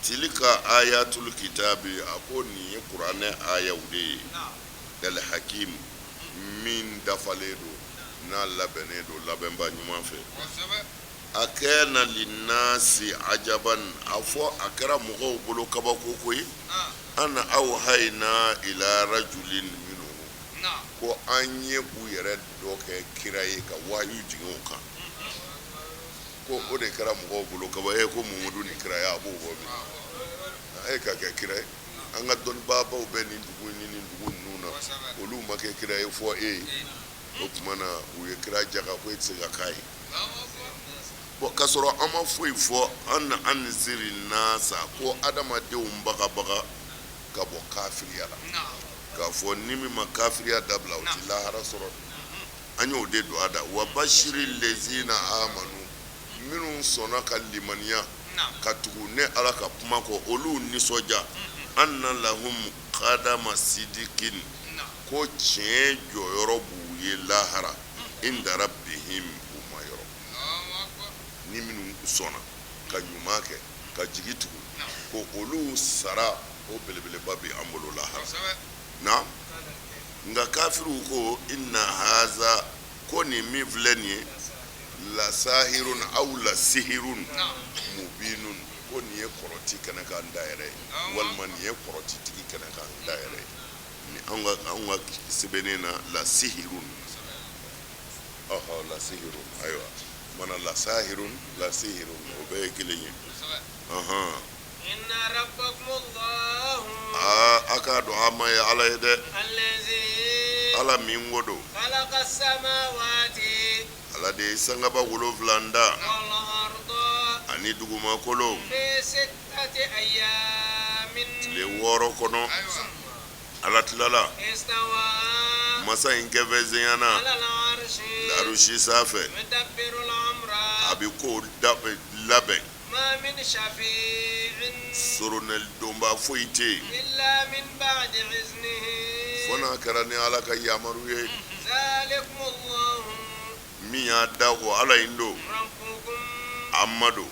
Speaker 1: tilka ayatul kitabi. A ko nin ye kuranɛ ayaw de ye, al hakim, min dafalen don, n'a labɛnnen don labɛnba ɲuman fɛ. A kana linnasi ajaban, a fɔ a kɛra mɔgɔw bolo kabako ko ye, an awhayna ila rajulin minhum, ko an ye u yɛrɛ dɔ kɛ kira ye ka wahayu jigin o kan, ko o de kɛra mɔgɔw bolo kaba ye, ko Mamadu ni kiraya, a b'o bɔ min a ye ka kɛ kira ye. An ka dɔnnibaabaw bɛ nin dugu ni nin dugu ninnu na, olu ma kɛ kira ye fɔ e ye. O tuma na, u ye kira jaga ko e tɛ se ka k'a ye. Bɔn, k'a sɔrɔ an ma foyi fɔ, an anziri nasa, ko adamadenw bagabaga ka bɔ kafiriya la, k'a fɔ ni min ma kafiriya dabila, o ti lahara sɔrɔ. An y'o de don a da. Wa bashiri lezina amanu, minnu sɔnna ka limaniya ka tugu ne Ala ka kuma kɔ, olu nisɔndiya, anna lahum kadama sidikin, ko tiɲɛ jɔyɔrɔ b'u ye lahara, inda rabbihim, u ma yɔrɔ. Ni minnu sɔnna ka ɲuman kɛ, ka jigi tugu, ko olu sara o belebeleba bɛ an bolo lahara. Na nka kafiriw ko inna haza, ko nin min filɛ nin ye, lasahirun aw lasihirun mubinun, ko nin ye kɔrɔti kɛnɛ kan da yɛrɛ ye, walima nin ye kɔrɔtitigi kɛnɛ kan da yɛrɛ ye. Ni anw ka sɛbɛnnen na, lasihirun, ɔhɔ, lasihirun. Ayiwa, mana lasahirun, lasihirun, o bɛɛ ye kelen ye. Ɔhɔn. Aa, a k'a dɔn a ma ye Ala ye dɛ, Ala min ko don, Ala de ye sankaba 7 da ani dugumakolo. Tile 6 kɔnɔ, Ala tilala, masa in kɛfɛn zenyana larusi sanfɛ, a bɛ ko labɛn. Soronɛli donba foyi tɛ yen fo n'a kɛra ni Ala ka yamaru ye. Min y'a da o Ala in don, a ma don,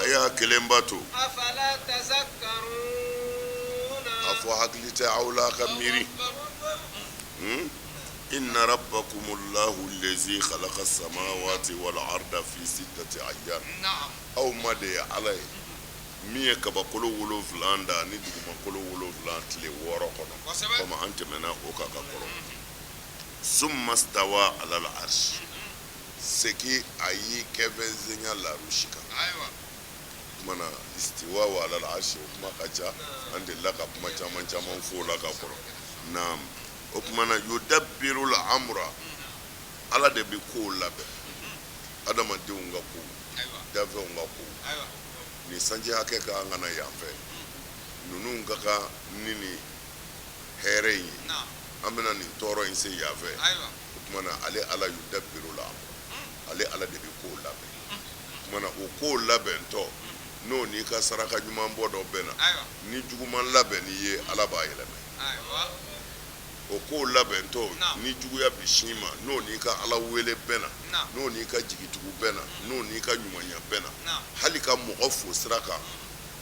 Speaker 1: a y'a kelen bato. A fɔ hakili tɛ aw la ka miiri? Inna rabbakumullahu allazi khalaqa samawati wal arda fi sittati ayyam. Aw ma de ye Ala ye min ye kabakolo 7 da ni dugumakolo 7 tile 6 kɔnɔ, komi an tɛmɛna o kan ka kɔrɔ. Summa stawa alal arshi, seki a y'i kɛfɛn zenya larusi kan. Tuma na istiwa wa alal arshi, o kuma ka ca, an delila ka kuma caman caman fɔ o la ka kɔrɔ. Naam, o tuma na yudabbirul amra, Ala de bɛ kow labɛn, adamadenw ka kow, danfɛnw ka kow. Nin sanji hakɛ ka kan ka na yan fɛ, ninnu ka kan ni nin hɛrɛ in ye, an bɛna nin tɔɔrɔ in se yan fɛ. O tuma na ale Ala yudabbirul amra, ale Ala de bɛ kow labɛn. O tuma na o kow labɛntɔ, n'o n'i ka saraka ɲuman bɔ dɔ bɛnna, ni juguman labɛnn'i ye, Ala b'a yɛlɛmɛ. O kow labɛntɔ, ni juguya bɛ sin ma, n'o n'i ka Ala wele bɛnna, n'o n'i ka jigitugu bɛnna, n'o n'i ka ɲumanya bɛnna, hali ka mɔgɔ fo sira kan,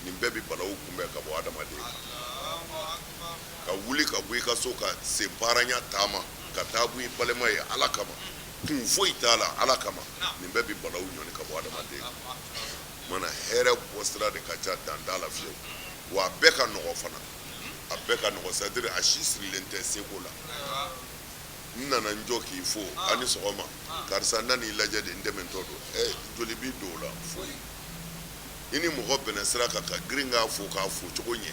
Speaker 1: nin bɛɛ bɛ balawu kunbɛn ka bɔ adamaden kan. Ka wuli ka bɔ i ka so ka sen paranya taama ka taa bɔ i balima ye Ala kama, kun foyi t'a la, Ala kama, nin bɛɛ bɛ balawu ɲɔni ka bɔ adamaden kan. Mana hɛrɛ bɔ sira de ka ca, dan t'a la fiyewu, wa a bɛɛ ka nɔgɔ fana, a bɛɛ ka nɔgɔ, c'est à dire a si sirilen tɛ seko la. N nana n jɔ k'i fo, a ni sɔgɔma karisa, n nan'i lajɛ de, n dɛmɛtɔ don. Ɛ, joli b'i don o la? Foyi. I ni mɔgɔ bɛnna sira kan ka girin k'a fo k'a fo cogo ɲɛ,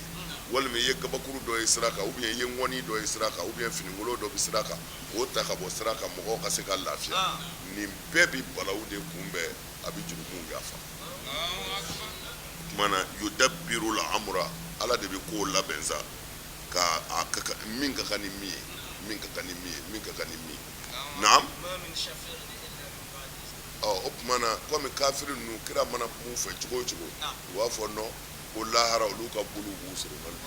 Speaker 1: walima i ye gabakuru dɔ ye sira kan, ou bien i ye ŋɔni dɔ ye sira kan, ou bien finikolon dɔ bɛ sira kan, k'o ta ka bɔ sira kan, mɔgɔw ka se ka lafiya, nin bɛɛ bɛ balawu de kunbɛn, a bɛ jurumuw yafa. O tuma na yudabbirul amra, Ala de bɛ kow labɛn sa, ka a ka min ka kan ni min ye, min ka kan ni min ye, min ka kan ni min ye. Naam. Ɔ, o tuma na komi kafiri ninnu, kira mana kuma u fɛ cogo o cogo, u b'a fɔ non, ko lahara olu ka boliw b'u soronali,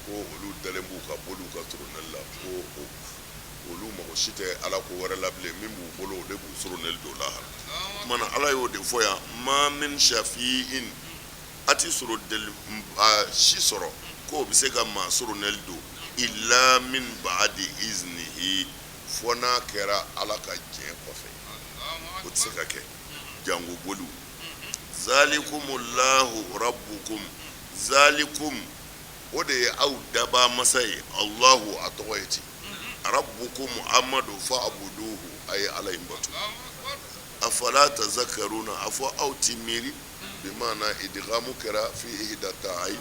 Speaker 1: ko olu dalen b'u ka boliw ka soronali la, ko olu mago si tɛ Ala ko wɛrɛ la bilen, min b'u bolo o de b'u soronali don lahara. O tuma na Ala y'o de fɔ yan, ma min shafi'in, a ti sɔrɔ deli si sɔrɔ k'o bɛ se ka maa soronali don, illa min ba'di iznihi, fo n'a kɛra Ala ka diɲɛ kɔfɛ, o tɛ se ka kɛ jango boliw. Zalikumullahu rabbukum, zalikum o de ye aw dabaa masa ye, Allahu a tɔgɔ ye ten, rabbukum amadu fa'buduhu, a ye Ala in bato. Afala tazakkaruna, a fɔ aw ti miiri? Bi maana idgamu kɛra fi ihda ta'ayi.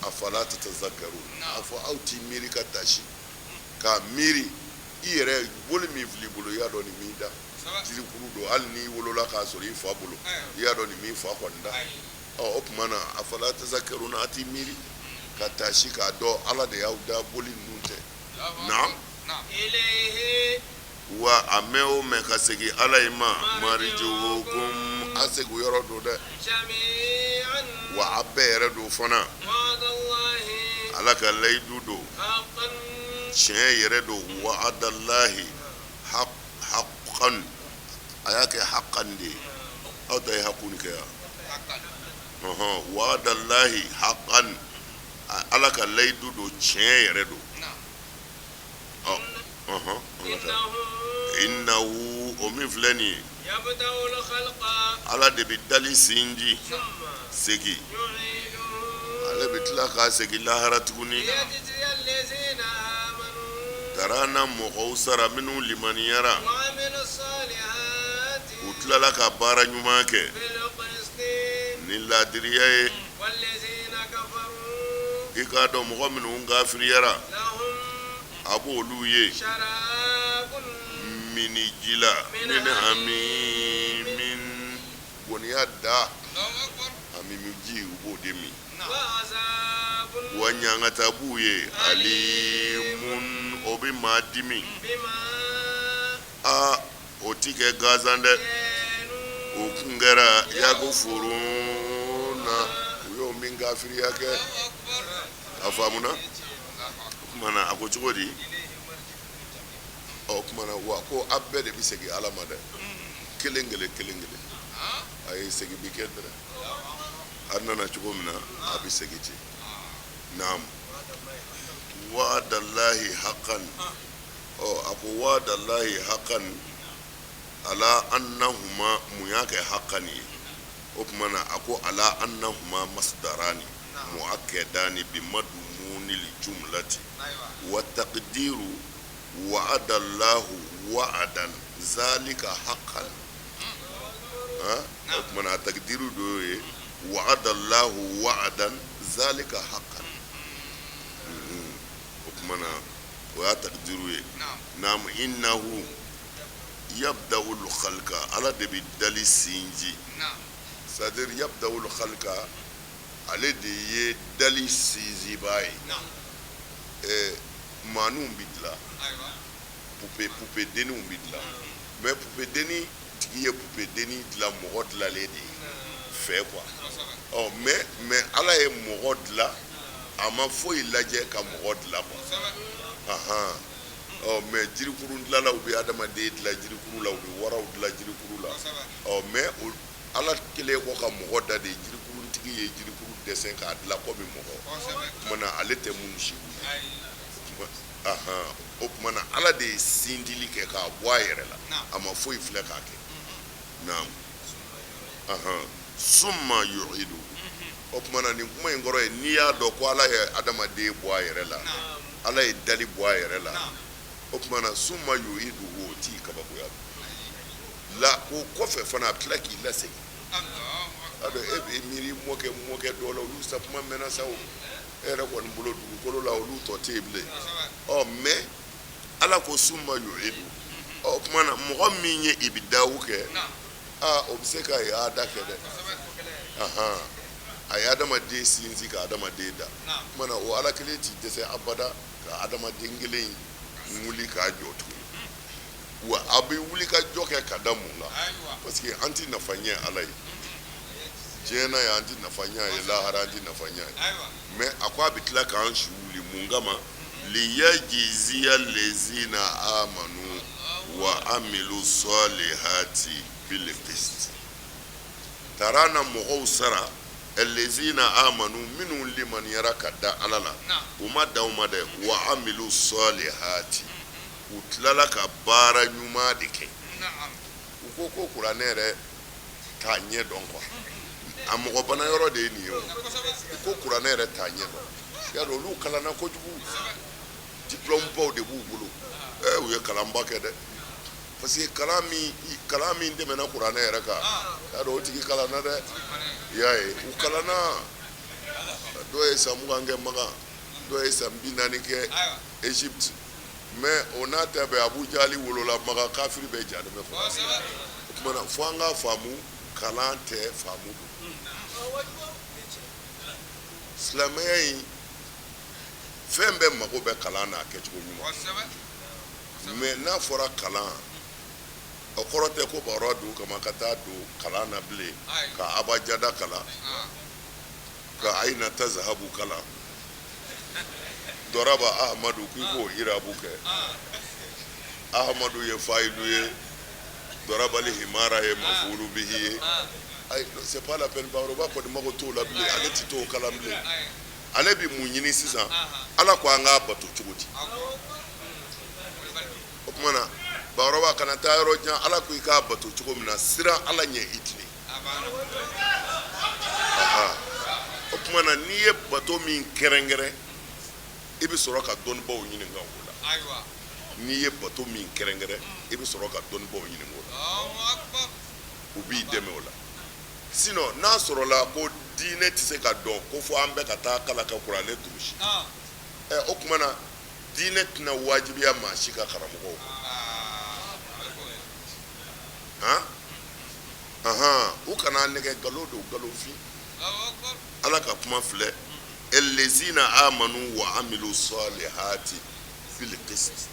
Speaker 1: Afala tatazakkaruna, a fɔ aw ti miiri ka tasi ka miiri i yɛrɛ boli min filɛ i bolo, i y'a dɔn nin m'i da, jirikuru don, hali n'i wolola k'a sɔrɔ i fa bolo, i y'a dɔn nin m'i fa kɔni da. Ɔ, o tuma na afala tazakkaruna, a t'i miiri ka taasi k'a dɔn Ala de y'aw da, boli ninnu tɛ. Naam. Wa a mɛn o mɛn ka segin Ala in ma, marijiukum, a segin yɔrɔ don dɛ, wa a bɛɛ yɛrɛ don fana, Ala ka layidu don, tiɲɛ yɛrɛ don. Wa'adallahi haqqan, a y'a kɛ haqqan de ye, aw ta ye haqqun kɛ yan. Ɔhɔn, wa'adallahi haqqan, Ala ka layidu don, tiɲɛ yɛrɛ don. Innahu, o min filɛ nin ye, Ala de bɛ dali sinji segin, ale bɛ tila k'a segin lahara tuguni, taara na mɔgɔw sara minnu limaniyara, u tilala ka baara ɲuman kɛ ni laadiriya ye. I k'a dɔn mɔgɔ minnu kafiriyara, a b'olu ye minniji la min hamimin, gɔniya da. A Hamimiji u b'o de min. Wa ɲangata b'u ye alimun o bɛ maa dimi. Aa o ti kɛ gansan dɛ, o kun kɛra yakufuruna u y'o min kafiriya kɛ. A faamuna? O tuma na a ko cogo di? O tuma na wa ko a bɛɛ de bɛ segin Ala ma dɛ, kelen kelen kelen kelen. Ayi segin bɛ kɛ dɛrɛ. A nana cogo min na a bɛ segin ten. Naam. Wa'adallahi haqqan. Ɔ a ko wa'adallahi haqqan ala annahuma mun y'a kɛ haqqan ye? O tuma na a ko ala annahuma masdarani mu'akkadani bi madmunil jumlati wa taqdiru wa'adallahu wa'adan zalika haqqan. O tuma na a taqdiru dɔ y'o ye wa'adallahu wa'adan zalika haqqan. O tuma na o y'a taqdiru ye. Naam innahu yabda'ul khalqa ala de bɛ dali sinji. C'est à dire yabda'ul khalqa ale de ye dali sinsinbaa ye. Ɛɛ maaninw bɛ dilan, poupée poupée denninw bɛ dilan, mais poupée dennin tigi ye poupée dennin dilan mɔgɔ dilanlen de ye fɛ quoi. Ɔ mais mais ala ye mɔgɔ dilan a ma foyi lajɛ ka mɔgɔ dilan quoi. Ahan. Ɔ mais jirikuru dilanlaw bɛ adamaden dilan jirikuru la, u bɛ waraw dilan jirikuru la. Ɔ mais ala kɛlen kɔ ka mɔgɔ da de jirikuruntigi ye jirikuru dessin k'a dilan komi mɔgɔ. O tuma na ale tɛ minnu si o tuma na ala de ye sindili kɛ k'a bɔ a yɛrɛ la, a ma foyi filɛ k'a kɛ. Naam. Summa yu'idu. O tuma na nin kuma in kɔrɔ ye n'i y'a dɔn ko ala ye adamaden bɔ a yɛrɛ la, ala ye dali bɔ a yɛrɛ la, o tuma na summa yu'idu o t'i kabakoya la ko kɔfɛ fana a bɛ tila k'i lasegin. A dɔn e bɛ miiri mɔkɛ mɔkɛ dɔ la, olu sa kuma mɛnna sa o, e yɛrɛ kɔni bolo dugukolo la olu tɔ tɛ yen bilen. Ɔ mais ala ko summa yu'idu. Ɔ o tuma na mɔgɔ min ye ibidawu kɛ, aa o bɛ se ka i'ada kɛ dɛ. Ahan, a ye adamaden sinsin ka adamaden da. O tuma na o ala kelen t'i dɛsɛ abada ka adamaden kelen in wuli k'a jɔ tuguni. Wa a bɛ wuli ka jɔ kɛ ka da mun kan? Parce que an tɛ nafa ɲɛ ala ye diɲɛ na yan, an tɛ nafa ɲɛ a ye lahara, an tɛ nafa ɲɛ a ye. Mais a ko a bɛ tila k'an su wuli mun kama? Liyajiziya lezina amanu wa amilu salihati bil qist. Taara na mɔgɔw sara lezina amanu minnu limaniyara ka da ala la, u ma dan o ma dɛ, wa amilu salihati, u tilala ka baara ɲuman de kɛ. U ko ko kuranɛ yɛrɛ t'a ɲɛ dɔn quoi, a mɔgɔ bana yɔrɔ de ye nin ye o. U ko kuranɛ yɛrɛ t'a ɲɛ dɔn. Y'a dɔn olu kalanna kojugu, diplôme baw de b'u bolo. Ɛ u ye kalanba kɛ dɛ, parce que kalan min kalan min tɛmɛna kuranɛ yɛrɛ kan, y'a dɔn o tigi kalanna dɛ. I y'a ye u kalanna, dɔw ye san 20 kɛ Makan, dɔw ye san 40 kɛ Égypte. Mais o n'a ta bɛɛ Abu Jali wolola Makan, kafiri bɛɛ jalen bɛ kɔnɔ. O tuma na fo an k'a faamu, kalan tɛ faamu don. Silamɛya in fɛn bɛɛ mago bɛ kalan n'a kɛcogo ɲuman. Mais n'a fɔra kalan, o kɔrɔ tɛ ko bakɔrɔba don kama ka taa don kalan na bilen ka abajada kalan, ka ayina tazahabu kalan, dɔrɔba ahamadu k'i k'o irabu kɛ. Ahamadu ye fayilu ye, dɔrɔbali himara ye mafulu bihi ye. Ayi, c'est pas la peine, bakɔrɔba kɔni mago t'o la bilen, ale tɛ t'o kalan bilen. Ale bɛ mun ɲini sisan? Ala ko an k'a bato cogo di? O tuma na bakɔrɔba kana taa yɔrɔ jan, ala ko i k'a bato cogo min na, siran ala ɲɛ i tilen. O tuma na n'i ye bato min kɛrɛnkɛrɛn, i bɛ sɔrɔ ka dɔnnibaw ɲininka o la. N'i ye bato min kɛrɛnkɛrɛn, i bɛ sɔrɔ ka dɔnnibaw ɲininka o la, u b'i dɛmɛ o la. Sinon n'a sɔrɔla ko diinɛ tɛ se ka dɔn ko fo an bɛɛ ka taa kalan ka kuranɛ durusi, ɛ o tuma na diinɛ tɛna wajibiya maa si ka karamɔgɔw kan. Han, u kana nɛgɛ, nkalon don, nkalonfin. Ala ka kuma filɛ, Ellezina amanu wa amilu salihati bil qist,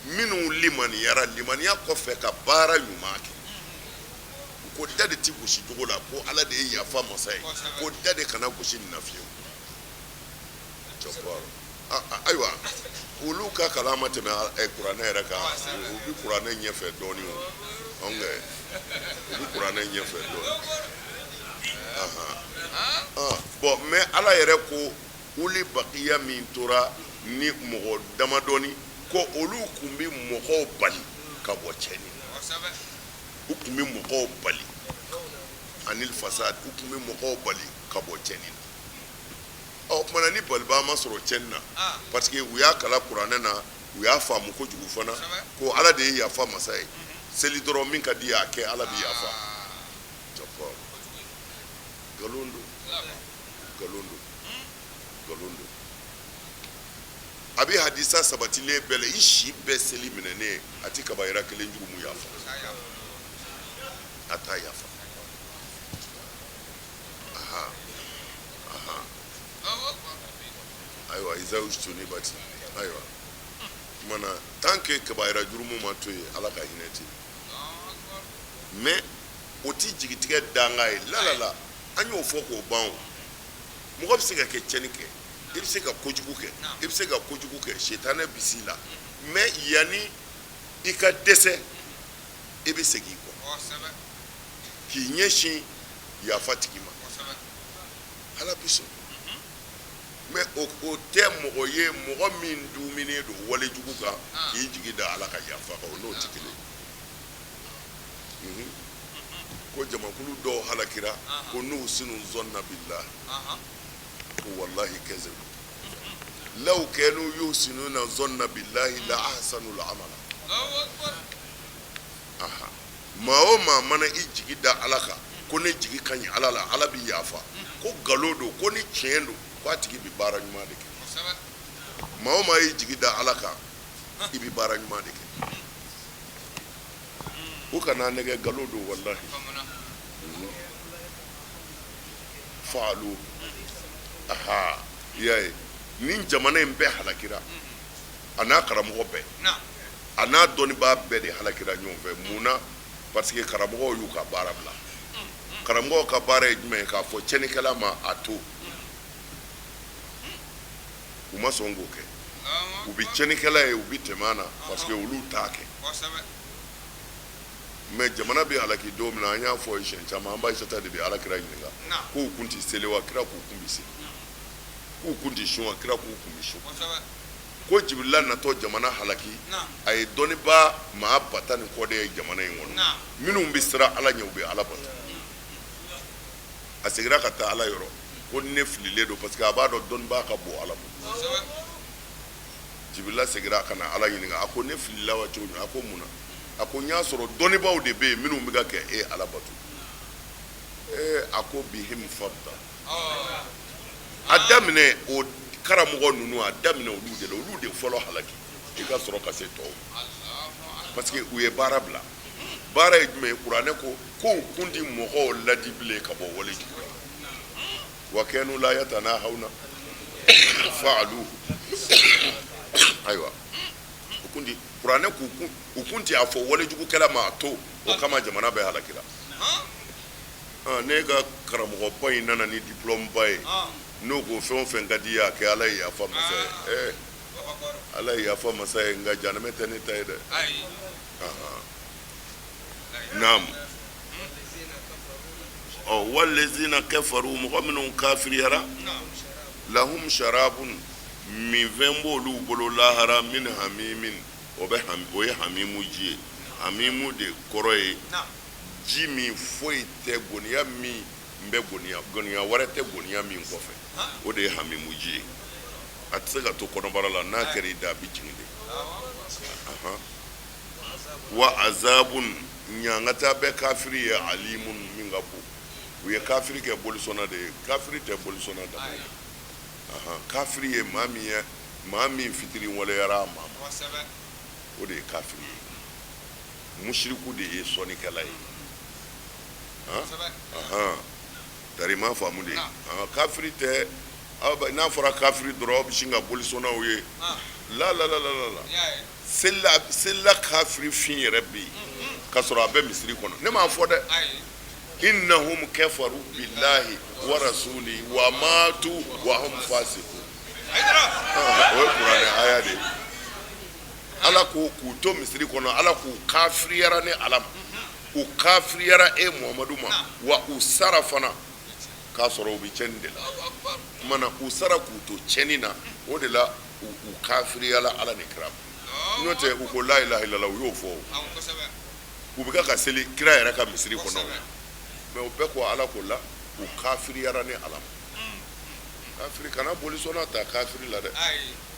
Speaker 1: minnu limaniyara, limaniya kɔfɛ ka baara ɲuman kɛ. U ko da de tɛ gosi jogo la, ko Ala de ye yafa masa ye, ko da de kana gosi nin na fiyewu. Ayiwa, olu ka kalan ma tɛmɛ kuranɛ yɛrɛ kan, u bɛ kuranɛ ɲɛfɛ dɔɔnin, o u bɛ kuranɛ ɲɛfɛ dɔɔnin. Bon, mais Ala yɛrɛ ko uli bakiya min tora ni mɔgɔ damadɔni ko olu tun bɛ mɔgɔw bali ka bɔ cɛnni na, u tun bɛ mɔgɔw bali anil fasad, u tun bɛ mɔgɔw bali ka bɔ cɛnni na. Ɔ, o tuma na ni balibaa ma sɔrɔ cɛnni na, parce que u y'a kalan kuranɛ na, u y'a faamu kojugu fana ko Ala de ye yafa masa ye, seli dɔrɔn, min ka di a kɛ, Ala bɛ yafa. Nkalon don, nkalon don, nkalon don. A bɛ hadisa sabatilen bɛɛ la, i si bɛɛ seli minɛnen, a tɛ kabayira kelen jurumu yafa, a t'a yafa. Aha, aha, ayiwa, iza ujtunibati. Ayiwa, tuma na tant que kabayira jurumu ma to yen, Ala ka hinɛ tɛ yen. Mais o tɛ jigitigɛ danga ye lalala, an y'o fɔ k'o ban. O mɔgɔ bɛ se ka kɛ tiɲɛni kɛ, i bɛ se ka kojugu kɛ, i bɛ se ka kojugu kɛ, sitanɛ bɛ s'i la, mais yanni i ka dɛsɛ, i bɛ segin i kɔ k'i ɲɛsin yafa tigi ma, Ala bɛ sɔn. Mais o tɛ mɔgɔ ye, mɔgɔ min duminen don walejugu kan, k'i jigi da Ala ka yafa kan, o n'o tɛ kelen ye. Ko jamakulu dɔw halakira ko nuhsinu zɔnna billahi, ko wallahi kazabu law kanu yuhsinuna zɔnna billahi la ahsanu amala. Aha, maa o maa mana i jigi da Ala kan ko ne jigi ka ɲi Ala la, Ala bɛ yafa, ko nkalon don, ko ni tiɲɛ don, ko a tigi bɛ baara ɲuman de kɛ. Maa o maa y'i jigi da Ala kan, i bɛ baara ɲuman de kɛ. U kana nɛgɛ, nkalon don, walahi. Faalu, aha, i y'a ye, nin jamana in bɛɛ halakira, a n'a karamɔgɔ bɛɛ, a n'a dɔnnibaa bɛɛ de halakira ɲɔgɔn fɛ. Mun na? Parce que karamɔgɔw y'u ka baara bila. Karamɔgɔw ka baara ye jumɛn ye? K'a fɔ tiɲɛnikɛla ma a to. U ma sɔn k'o kɛ. U bɛ tiɲɛnikɛla ye, u bɛ tɛmɛ a na, parce que olu t'a kɛ. Mais jamana bɛ halaki don min na, an y'a fɔ siɲɛ caman, an ba Ayisata de bɛ Ala kira ɲininka k'u kun tɛ seli wa? Kira k'u kun bɛ seli. K'u kun tɛ sun wa? Kira k'u kun bɛ sun. Ko Jibirila natɔ jamana halaki, a ye dɔnnibaa maa 10 000 ni kɔ de ye jamana in kɔnɔ, minnu bɛ siran Ala ɲɛ, u bɛ Ala bato. A seginna ka taa Ala yɔrɔ ko ne fililen don, parce que a b'a dɔn dɔnnibaa ka bon Ala bolo. Jibirila seginna ka na Ala ɲininka, a ko ne filila wa cogo min? A ko mun na? A ko n y'a sɔrɔ dɔnnibaaw de bɛ yen minnu bɛ ka kɛ e Ala bato. Ee, a ko bihim fabda, a daminɛ o karamɔgɔ ninnu, a daminɛ olu de la, olu de fɔlɔ halaki, i ka sɔrɔ ka se tɔw, parce que u ye baara bila. Baara ye jumɛn ye? Kuranɛ ko k'u kun ti mɔgɔw ladi bilen ka bɔ wale jugu la. Wa kanu la yatanahawna faalu. Ayiwa, u kun ti kuranɛ k'u kun, u kun ti a fɔ walejugukɛla ma a to. O kama jamana bɛɛ halakira. Ne ka karamɔgɔba in nana ni diplôme ba ye, n'o ko fɛn o fɛn ka di ye a kɛ, Ala ye yafa masa ye. Ɛɛ, Ala ye yafa masa ye, nka janɛmɛ tɛ ne ta ye dɛ. Naam. Ɔ, walezina kafaru, mɔgɔ minnu kafiriyara, lahum sharabun, minfɛn b'olu bolo lahara, min hamimin, o bɛ o ye hamimu ji ye. Hamimu de kɔrɔ ye ji min foyi tɛ goniya min bɛ goniya, goniya wɛrɛ tɛ goniya min kɔfɛ, o de ye hamimu ji ye. A tɛ se ka to kɔnɔbara la, n'a kɛra i da, a bɛ jigin de. Wa azabun, ɲangata bɛ kafiri ye, alimun, min ka bon. U ye kafiri kɛ bolisɔnna de ye. Kafiri tɛ bolisɔnna dama ye. Kafiri ye maa min ye, maa min fitiri waleyara a ma, o de ye kafiri ye. Musiriku de ye sɔnnikɛla ye. Tari m'a faamu de, kafiri tɛ. N'a fɔra kafiri dɔrɔn, aw bɛ sin ka bolisɔnnaw ye. La la la la la, selila kafiri fin yɛrɛ bɛ yen ka sɔrɔ a bɛ misiri kɔnɔ. Ne m'a fɔ dɛ. Innahum kafaru billahi wa rasuli wa matu wa hum fasiqun. O ye kuranɛ aya de ye. Ala ko k'u to misiri kɔnɔ, Ala k'u kafiriyara ne Ala ma, u kafiriyara e Muhamadu ma, wa u sara fana k'a sɔrɔ u bɛ cɛnni de la. Tuma na u sara k'u to cɛnni na, o de la u kafiriyala Ala ni kira ma. N'o tɛ, u ko la ilaha illallah, u y'o fɔ. U bɛ ka seli kira yɛrɛ ka misiri kɔnɔ, mais o bɛɛ ko Ala ko la u kafiriyara ne Ala ma. Kafiri kana bolisɔnna ta kafiri la dɛ.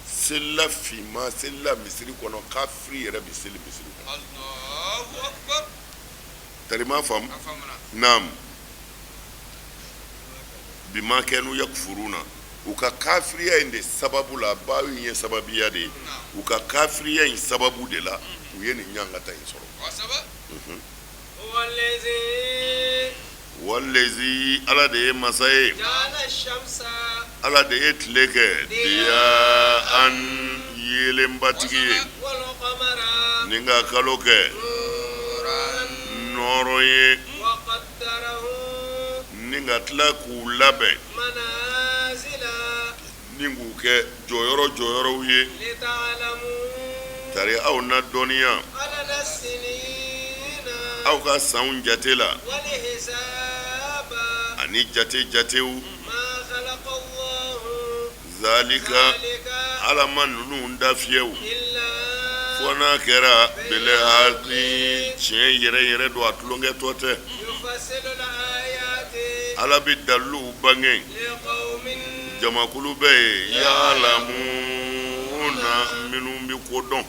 Speaker 1: Selila finma selila misiri kɔnɔ, kafiri yɛrɛ bɛ seli misiri kɔnɔ. Tari m'a faamu. Naam, bima kanu yakfuruna, u ka kafiriya in de sababu la, ba in ye sababiya de ye, u ka kafiriya in sababu de la u ye nin ɲangata in sɔrɔ. Walezi, Ala de ye masa ye, Ala de ye tile kɛ diya an yeelenbatigi ye, ni ka kalo kɛ nɔɔrɔ ye, ni ka tila k'u labɛn ni k'u kɛ jɔyɔrɔ jɔyɔrɔw ye. Tari aw na dɔnniya aw ka sanw jate la ani jate jatew. Zalika, Ala ma ninnu da fiyewu fo n'a kɛra bil haqi, tiɲɛ yɛrɛ yɛrɛ don, a tulonkɛtɔ tɛ. Ala bɛ daliluw bange jamakulu bɛ yen ya'lamuna, minnu bɛ ko dɔn.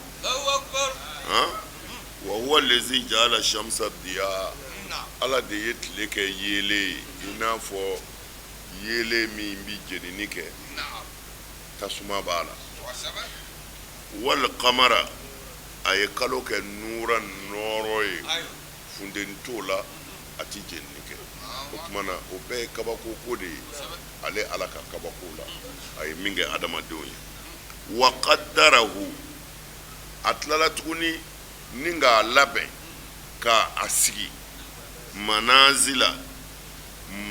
Speaker 1: Wa huwa lezi ja'ala shamsa diya, Ala de ye tile kɛ yeelen ye, i n'a fɔ yeelen min bɛ jenini kɛ, tasuma b'a la. Wal kamara, a ye kalo kɛ nuran, nɔɔrɔ ye, funteni t'o la, a tɛ jenini kɛ. O tuma na o bɛɛ ye kabako ko de ye, ale Ala ka kabako la, a ye min kɛ adamadenw ye. Wa qaddarahu, a tilala tuguni ni k'a labɛn ka a sigi manazila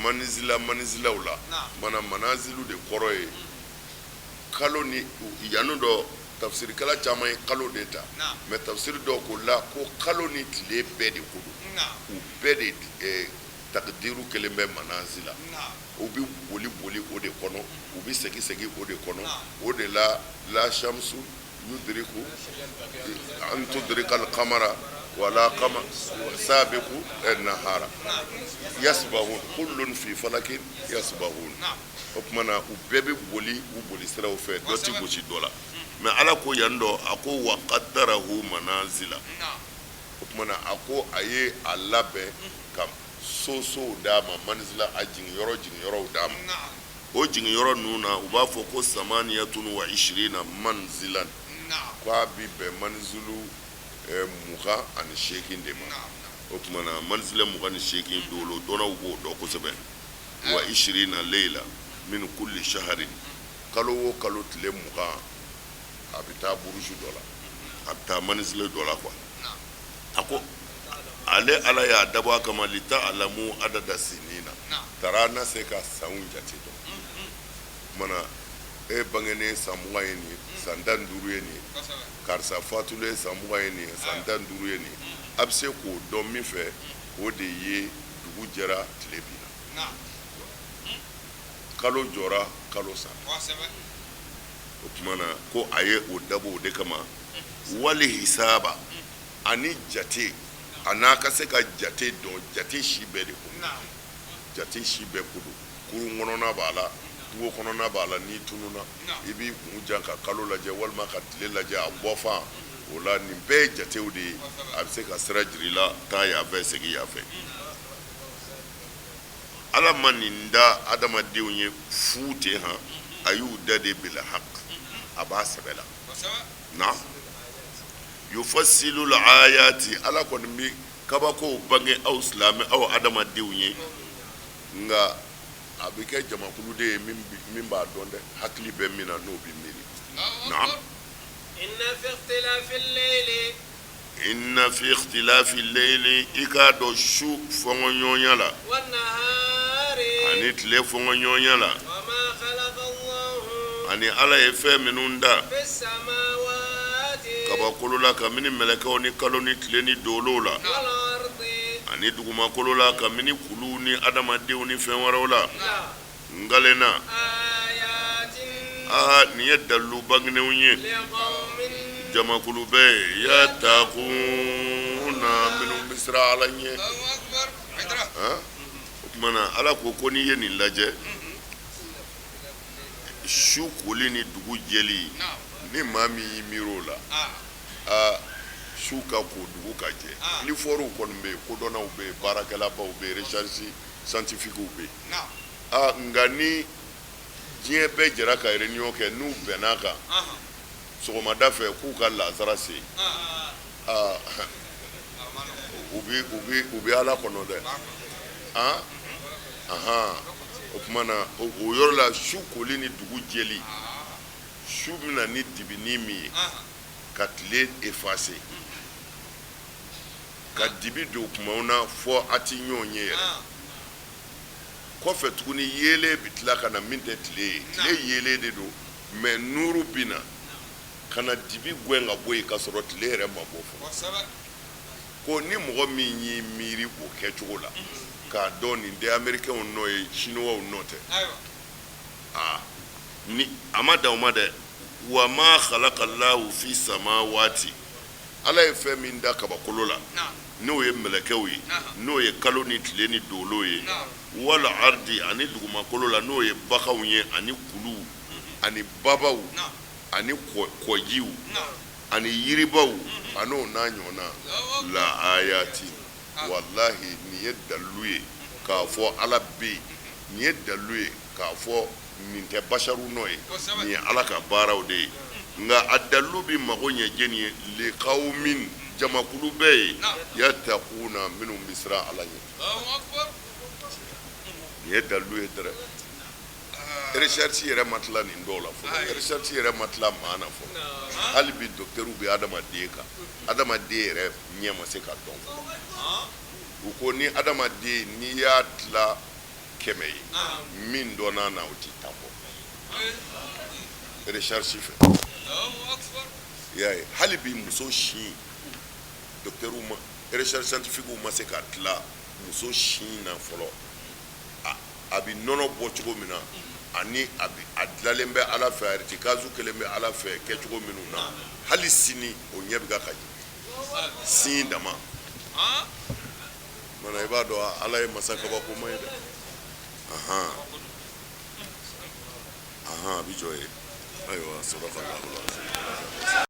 Speaker 1: manizila manizilaw la. Mana manazilu de kɔrɔ ye kalo ni yanni dɔ. Tafsirikɛla caman ye kalo de ta, mais tafsiri dɔw ko la ko kalo ni tile bɛɛ de ko don, u bɛɛ de takdiru kelen bɛ manazila. U bɛ boli boli o de kɔnɔ, u bɛ segin segin o de kɔnɔ. O de la la shamsu yudriku an tudrika al-qamara wala qamar sabiqu nahara yasbahun kullun fi falakin yasbahun. O tuma na u bɛɛ bɛ boli u boli siraw fɛ, dɔ tɛ gosi dɔ la. Mais Ala ko yan dɔ, a ko wa qaddarahu manazila. O tuma na a ko a ye a labɛn ka so sow d'a ma, manizila, a jigin yɔrɔ jigin yɔrɔw d'a ma. O jigin yɔrɔ ninnu na, u b'a fɔ ko samaniyatun wa ishirina manzilan, k'a bi bɛn manzilu 28 de ma. O tuma na manzila 28, dolo dɔnnaw b'o dɔn kosɛbɛ. Wa ishirina leyila min kulli shaharin, kalo o kalo tile 20, a bɛ taa buruju dɔ la, a bɛ taa manzila dɔ la quoi. A ko ale Ala y'a dabɔ a kama li ta'lamu adada sinina, tara na se ka sanw jate dɔn. Tuma na e bangenen san 20 ye nin ye, san 15 ye nin ye, karisa fatulen san 20 ye nin ye, san 15 ye nin ye. A bɛ se k'o dɔn min fɛ, o de ye dugu jɛra, tile binna, kalo jɔra, kalo sara. O tuma na ko a ye o dabɔ o de kama, wali hisaba, ani jate, a n'a ka se ka jate dɔn. Jate si bɛɛ de ko, jate si bɛɛ ko don. Kurun kɔnɔna b'a la, kungo kɔnɔna b'a la, n'i tununna, i b'i kun jan ka kalo lajɛ walima ka tile lajɛ a bɔfan o la. Nin bɛɛ ye jatew de ye, a bɛ se ka sira jira i la, taa yan fɛ, segin yan fɛ. Ala ma nin da adamadenw ye fu ten han, a y'u da de bil haq, a b'a sɛbɛ la. Na yufasilul ayati, Ala kɔni bɛ kabakow bange aw silamɛ, aw adamadenw ye, nka A bɛ kɛ jamakulu de ye min b'a dɔn dɛ, hakili bɛ min na, n'o bɛ miiri. Naam. Inna fi ikhtilafi layli, i k'a dɔn su fɔnkɔɲɔgɔnya la ani tile fɔnkɔɲɔgɔnya la, ani Ala ye fɛn minnu da kabakolo la, kabini mɛlɛkɛw ni kalo ni tile ni dolow la, ani dugumakolo la, kabini kuluw ni adamadenw ni fɛn wɛrɛw la, n kalenna, aa, nin ye dalilu bangenenw ye jamakulu bɛɛ ye, yatakuna, minnu bɛ siran Ala ɲɛ. O tuma na Ala ko ko n'i ye nin lajɛ, su koli ni dugu jɛli, ni maa min y'i miiri o la, aa, su ka ko, dugu ka jɛ, lifortw kɔni bɛ yen, kodɔnnaw bɛ yen, baarakɛlabaw bɛ yen, recherche scientifiquew bɛ yen. Aa, nka ni diɲɛ bɛɛ jɛra ka réunion kɛ, n'u bɛnna a kan sɔgɔmada fɛ k'u ka lansara se, aa, u bɛ Ala kɔnɔ dɛ. Aa, ahan, o tuma na o yɔrɔ la, su koli ni dugu jɛli, su bɛna ni dibinin min ye ka tile effacer, ka dibi don kumaw na fɔ a ti ɲɔgɔn ye yɛrɛ. Kɔfɛ tuguni, yeelen bɛ tila ka na min tɛ tile ye, tile yeelen de don, mais nuru bɛ na ka na dibi gɛn ka bɔ yen ka sɔrɔ tile yɛrɛ ma bɔ fɔlɔ. Ko ni mɔgɔ min y'i miiri o kɛcogo la k'a dɔn nin tɛ Américainw nɔ ye, Chinoisw nɔ tɛ, aa, ni a ma dan o ma dɛ. Wa ma khalaqallahu fi samawati, Ala ye fɛn min da kabakolo la, n'o ye mɛlɛkɛw ye, n'o ye kalo ni tile ni dolo ye, wal ardi, ani dugumakolo la, n'o ye baganw ye, ani kuluw ani babaw ani kɔjiw ani yiribaw an'o n'a ɲɔgɔnna, la ayati, walahi nin ye dalilu ye k'a fɔ Ala bɛ yen, nin ye dalilu ye k'a fɔ nin tɛ basaru nɔ ye, nin ye Ala ka baaraw de ye. Nka a dalilu bɛ mago ɲɛ jɛni ye? Likawmin, jamakulu bɛɛ ye, yatakuna, minnu bɛ siran Ala ɲɛ. Nin ye dalilu ye dɛrɛ. Recherche yɛrɛ ma tila nin dɔw la fɔlɔ, recherche yɛrɛ ma tila maa na fɔlɔ. Hali bi docteurw bɛ adamaden kan, adamaden yɛrɛ ɲɛ ma se ka dɔn fɔlɔ. U ko ni adamaden, n'i y'a tila 100 ye, min dɔnna na, o ti 10 bɔ recherche fɛ. I y'a ye, hali bi muso sin, docteurw ma, recherche scientifique ma se ka tila muso sin na fɔlɔ, a bɛ nɔnɔ bɔ cogo min na, ani a bɛ a dilalen bɛ Ala fɛ, a irtikazu kelen bɛ Ala fɛ kɛcogo minnu na, hali sini o ɲɛ bɛ ka ka ɲɛ sin dama mana. I b'a dɔn Ala ye masa kabakoma ye dɛ. Ahan ahan, a bɛ jɔ ye. Ayiwa, sɔrɔ ka